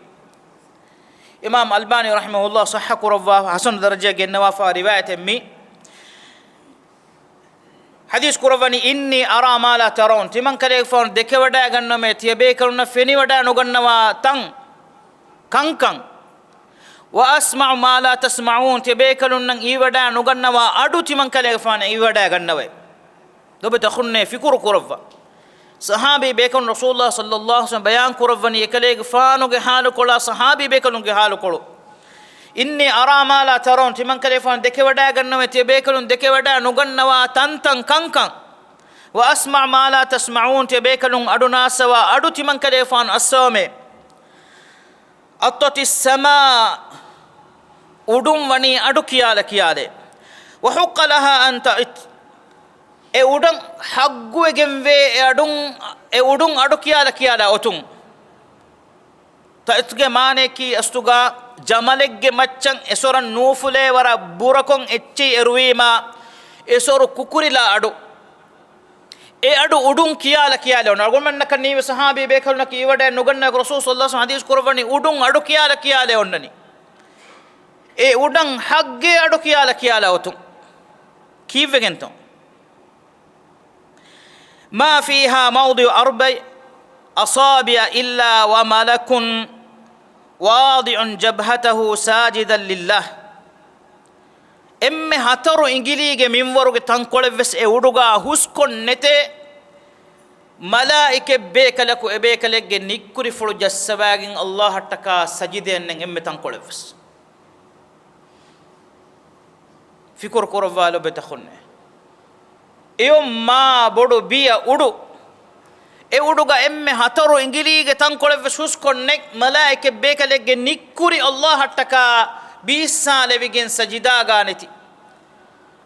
އިމާމް އަލްބާނީ ރަޙިމަހުﷲ ޞައްޙަ ކުރައްވާ ޙަސަނު ދަރަޖައަށް ގެންނަވާފާ ރިވާޔަތެއް މީ. ޙަދީޘް ކުރައްވަނީ، إني أرى ما لا ترون، ތިމަން ކަލޭގެފާނު ދެކެވަޑައިގަންނަވަމޭ، ތިޔަބޭކަލުންނަށް ފެނިވަޑައި ނުގަންނަވާ ތަން، ކަންކަން. وأسمع ما لا تسمعون، ތިޔަބޭކަލުންނަށް އިވިވަޑައި ނުގަންނަވާ އަޑު ތިމަން ކަލޭގެފާނަށް އިވިވަޑައިގަންނަވައި. ލޮބުވެތި އަޚުންނޭ، ފިކުރު ކުރައްވާ. ޞަޙާބީ ބޭކަލުން ރަސޫލުﷲ ޞައްލަﷲ ޢަލައިހި ވަސައްލަމަ ބަޔާން ކުރައްވަނީ އެކަލޭގެފާނުގެ ޙާލުކޮޅާ، ޞަޙާބީ ބޭކަލުންގެ ޙާލުކޮޅު. إني أرى ما لا ترون، ތިމަން ކަލޭގެފާނު ދެކެވަޑައިގަންނަވަމޭ، ތިޔަބޭކަލުން ދެކެވަޑައި ނުގަންނަވާ ތަންތަން ކަންކަން. وأسمع ما لا تسمعون، ތިޔަބޭކަލުން އަޑު ނާއްސަވާ އަޑު ތިމަން ކަލޭގެފާނު އައްސަވަމޭ. أطت السماء، އުޑުން ވަނީ އަޑު ކިޔާލަ ކިޔާލޭ. وحق لها أن تطئ، އެ އުޑަށް ޙައްޤުވެގެންވޭ، އެ އަޑުން، އެ އުޑުން އަޑު ކިޔާލަ ކިޔާލާ އޮތުން. ތައިތުގެ މާނަޔަކީ އަސްލުގަ ޖަމަލެއްގެ މައްޗަށް އެސޮރަށް ނޫފުލޭ ވަރަށް ބުރަކޮށް އެއްޗެއް އެރުވީމާ، އެސޮރު ކުކުރިލާ އަޑު. އެ އަޑު އުޑުން ކިޔާލަ ކިޔާލެ އޮންނަ. އަޅުގަނޑުމެންނަކަށް ނީވެ ޞަޙާބީ ބޭކަލުންނަކީ އިވަޑައެއް ނުގަންނަ، ރަސޫލު ޞައްލަﷲ ޢަލައިހި ވަސައްލަމަ ޙަދީޘް ކުރައްވަނީ އުޑުން އަޑު ކިޔާލަ ކިޔާލެ އޮންނަނީ. އެ އުޑަށް ޙައްޤުވެ އަޑު ކިޔާލަ ކިޔާލާ އޮތުން. ކީއްވެގެންތޯ؟ ما فيها موضع أربع أصابع إلا وملك واضع جبهته ساجدا لله. އެންމެ ހަތަރު އިނގިލީގެ މިންވަރުގެ ތަންކޮޅެއްވެސް އެ އުޑުގަ ހުސްކޮށް ނެތޭ، މަލާއިކަތް ބޭކަލަކު އެބޭކަލެއްގެ ނިއްކުރިފުޅު ޖައްސަވައިގެން ﷲ އަށްޓަކާ ސަޖިދައެއް ނެތް އެންމެ ތަންކޮޅެއްވެސް. ފިކުރު ކުރައްވާ ލޮބުވެތި އަޚުންނޭ. އެއޮތް މާ ބޮޑު ބިޔަ އުޑު. އެ އުޑުގަ އެންމެ ހަތަރު އިނގިލީގެ ތަންކޮޅެއްވެސް ހުސްކޮށް ނެތް، މަލާއިކަތް ބޭކަލެއްގެ ނިއްކުރި ﷲ އަށްޓަކާ ބީއްސާލެވިގެން ސަޖިދާގަ ނެތި.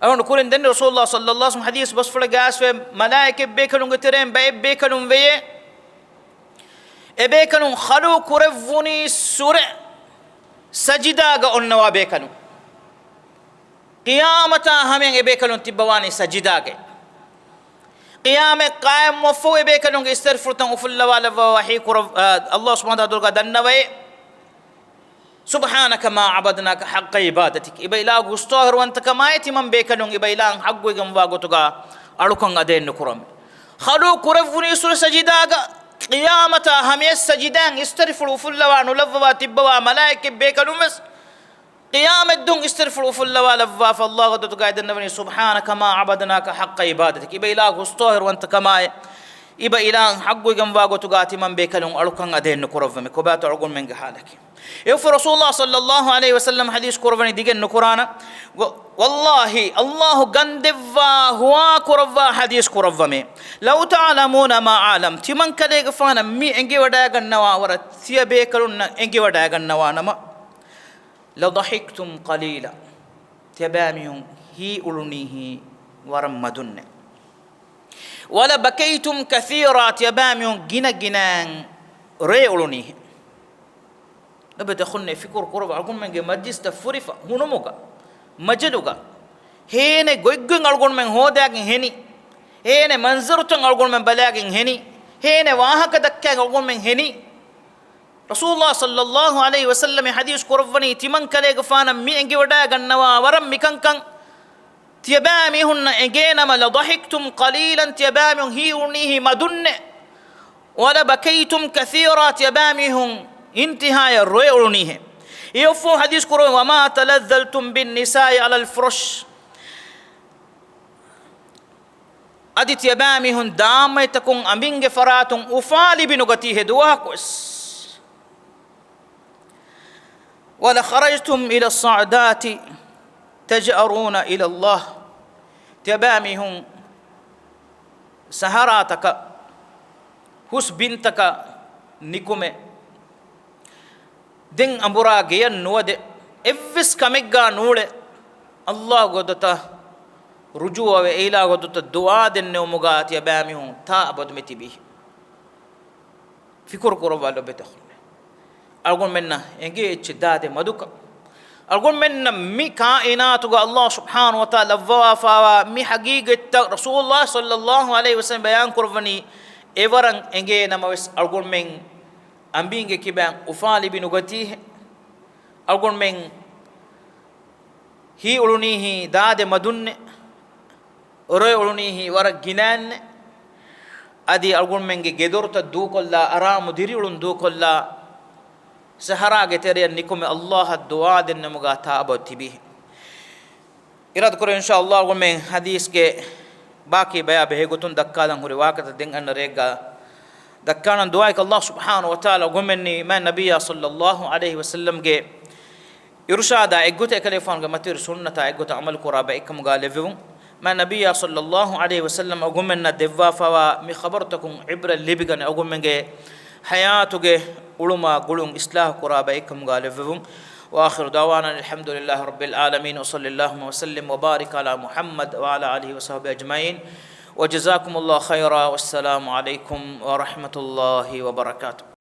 އަޅުގަނޑު ކުރިން ދެން ރަސޫލުﷲ ޞައްލަﷲ ޢަލައިހި ވަސައްލަމަ ޙަދީޘް ބަސްފުޅެއްގަ އައިސްފައި، މަލާއިކަތް ބޭކަލުންގެ ތެރެއިން ބައެއް ބޭކަލުން ވެޔޭ، އެބޭކަލުން ޚަލްޤު ކުރެއްވުނީއްސުރެ ސަޖިދާގަ އޮންނަވާ ބޭކަލުން. ޤިޔާމަތާ ހަމަޔަށް އެބޭކަލުން ތިއްބަވާނީ ސަޖިދާގައި. ޤިޔާމަތް ޤާއިމްވުމަށްފަހު އެބޭކަލުންގެ އިސްތަށިފުޅުތައް އުފުއްލަވާލައްވާ ވަޙީ ކުރަ، އަ، ﷲ ސުބްޙާނަހޫ ވަތަޢާލާ ދަންނަވައޭ. سبحانك ما عبدناك حق عبادتك. އިބަ އިލާހު ހުސްޠާހިރުވަންތަކަމާއި ތިމަން ބޭކަލުން އިބަ އިލާހަށް ޙައްޤުވެގެންވާ ގޮތުގަ އަޅުކަން އަދައެއް ނުކުރަމޭ. ޚަލްޤު ކުރެއްވުނީއްސުރެ ސަޖިދާގަ، ޤިޔާމަތާ ހަމަޔަށް ސަޖިދާއިން އިސްތަށިފުޅު އުފުއްލަވާ ނުލައްވަވާ ތިއްބަވާ މަލާއިކަތް ބޭކަލުން ވެސް ޤިޔާމަތްދުވަހު އިސްތަށިފުޅު އުފުއްލަވާލައްވާފަ ﷲ ގެ ދަތުގައި ދަންނަވަނީ، سبحانك ما عبدناك حق عبادتك. އިބަ އިލާހު ހުސްޠާހިރުވަންތަކަމާއި އިބަ އިލާހަށް ޙައްޤުވެގެންވާ ގޮތުގަ ތިމަން ބޭކަލުން އަޅުކަން އަދައެއް ނުކުރައްވަމޭ. ކޮބާތޯ އަޅުގަނޑުމެންގެ ޙާލަކީ؟ އެއަށްފަހު ރަސޫލުﷲ ޞައްލަﷲ ޢަލައިހި ވަސައްލަމަ ޙަދީޘް ކުރައްވަނީ ދިގެއް ނުކުރާނަން. ވަ، ވައްލާހި، ﷲ ގަންދެއްވާ ހުވާ ކުރައްވާ ޙަދީޘް ކުރައްވަމޭ. لو تعلمون ما أعلم، ތިމަން ކަލޭގެފާނަށް މި އެނގިވަޑައިގަންނަވާ ވަރަށް ތިޔަބޭކަލުންނަށް އެނގިވަޑައިގަންނަވާނަމަ، لضحكتم قليلا، ތިޔަބައިމީހުން ހީއުޅުނީހީ ވަރަށް މަދުންނޭ. ولبكيتم كثيرا، ތިޔަބައިމީހުން ގިނަ ގިނައިން ރޭ އުޅުނީހޭ. ލޮބުވެތި އަޚުންނޭ، ފިކުރު ކުރައްވާ، އަޅުގަނޑުމެންގެ މަޖްލިސްތައް ފުރިފަ ހުނުމުގަ، މަޖަލުގަ، ހޭނެ ގޮތްގޮތް އަޅުގަނޑުމެން ހޯދާގެން ހެނި، ހޭނެ މަންޒަރުތައް އަޅުގަނޑުމެން ބަލާގެން ހެނި، ހޭނެ ވާހަކަ ދައްކާގެން އަޅުގަނޑުމެން ހެނި. ރަސޫލުﷲ ޞައްލަﷲ ޢަލައިހި ވަސައްލަމަ ޙަދީޘް ކުރައްވަނީ، ތިމަން ކަލޭގެފާނަށް މި އެނގިވަޑައިގަންނަވާ ވަރަށް މިކަންކަން ތިޔަބައިމީހުންނަށް އެނގޭނަމަ، لضحكتم قليلا، ތިޔަބައިމީހުން ހީއުޅުނީހީ މަދުންނޭ. ولبكيتم كثيرا، ތިޔަބައިމީހުން އިންތިހާޔަށް ރޮއެ އުޅުނީހޭ. އެއަށްފަހު ޙަދީޘް ކުރައްވަނީ، وما تلذذتم بالنساء على الفرش. އަދި ތިޔަބައިމީހުން ދާންމައިތަކުން އަނބިންގެ ފަރާތުން އުފާ ލިބިނުގަތީހޭ ދުވަހަކުވެސް. ولخرجتم إلى الصعدات تجأرون إلى الله. ތިޔަބައިމީހުން ސަހަރާތަކަށް، ހުސް ބިންތަކަށް ނިކުމެ، ދެން އަނބުރާ ގެޔަށް ނުވަދެ، އެއްވެސް ކަމެއްގާ ނޫޅެ، ﷲ ގެ ދޮތަށް ރުޖޫޢަވެ، އެއިލާހު ގެ ދޮތަށް ދުޢާ ދެންނެވުމުގާ ތިޔަބައިމީހުން ތާ އަބަދު މިތިބީ. ފިކުރު ކުރައްވާ ލޮބުވެތި އަޚުންނޭ. އަޅުގަނޑުމެންނަށް އެނގޭ އެއްޗެއް ދާދޭ މަދުކަން. އަޅުގަނޑުމެންނަށް މި ކާއިނާތުގަ ﷲ ސުބްޙާނަހޫ ވަތަޢާލާ ލައްވަވާފައިވާ މި ޙަޤީޤަތްތައް ރަސޫލުﷲ ޞައްލަﷲ ޢަލައިހި ވަސައްލަމަ ބަޔާން ކުރައްވަނީ އެވަރަށް އެނގޭ ނަމަވެސް، އަޅުގަނޑުމެން އަނބީންގެ ކިބައިން އުފާ ލިބި ނުގަތީހޭ. އަޅުގަނޑުމެން ހީ އުޅުނީހީ ދާދެ މަދުންނޭ. ރޮއެ އުޅުނީހީ ވަރަށް ގިނައިންނޭ. އަދި އަޅުގަނޑުމެންގެ ގެދޮރުތައް ދޫކޮށްލާ، އަރާމު ދިރިއުޅުން ދޫކޮށްލާ، ސަހަރާގެ ތެރެއަށް ނިކުމެ ﷲ އަށް ދުޢާ ދެންނެވުމުގަ ތާބަ ތިބީ. އިރާދަކުރޭ އިންޝާﷲ އަޅުގަނޑުމެން ޙަދީޘްގެ ބާކީ ބަޔާ ބެހޭގޮތުން ދައްކާލަން ހުރި ވާހަކަތައް ދެން އަންނަ ރެއެއްގަ ދައްކާނަން. ދުޢާއަކީ ﷲ ސުބްޙާނަހޫ ވަތަޢާލާ އަޅުގަނޑުމެންނީ މާތް ނަބިއްޔާ ޞައްލަﷲ ޢަލައިހި ވަސައްލަމްގެ އިރުޝާދާ އެއްގޮތަށް އެކަލޭގެފާނުގެ މަތިވެރި ސުންނަތާ އެއްގޮތަށް ޢަމަލު ކުރާ ބައެއްކަމުގަ ލެއްވެވުން. މާތް ނަބިއްޔާ ޞައްލަﷲ ޢަލައިހި ވަސައްލަމަ އަޅުގަނޑުމެންނަށް ދެއްވާފައިވާ މި ޚަބަރުތަކުން ޢިބްރަތް ލިބިގަނެ، އަޅުގަނޑުމެންގެ ޙަޔާތުގެ އުޅުމާ ގުޅުން އިޞްލާޙު ކުރާ ބައެއްކަމުގަ ލެއްވެވުން. وآخر دعوانا الحمد لله رب العالمين، وصل اللهم وسلم وبارك على محمد وعلى آله وصحبه أجمعين، وجزاكم الله خيرا، والسلام عليكم ورحمة الله وبركاته.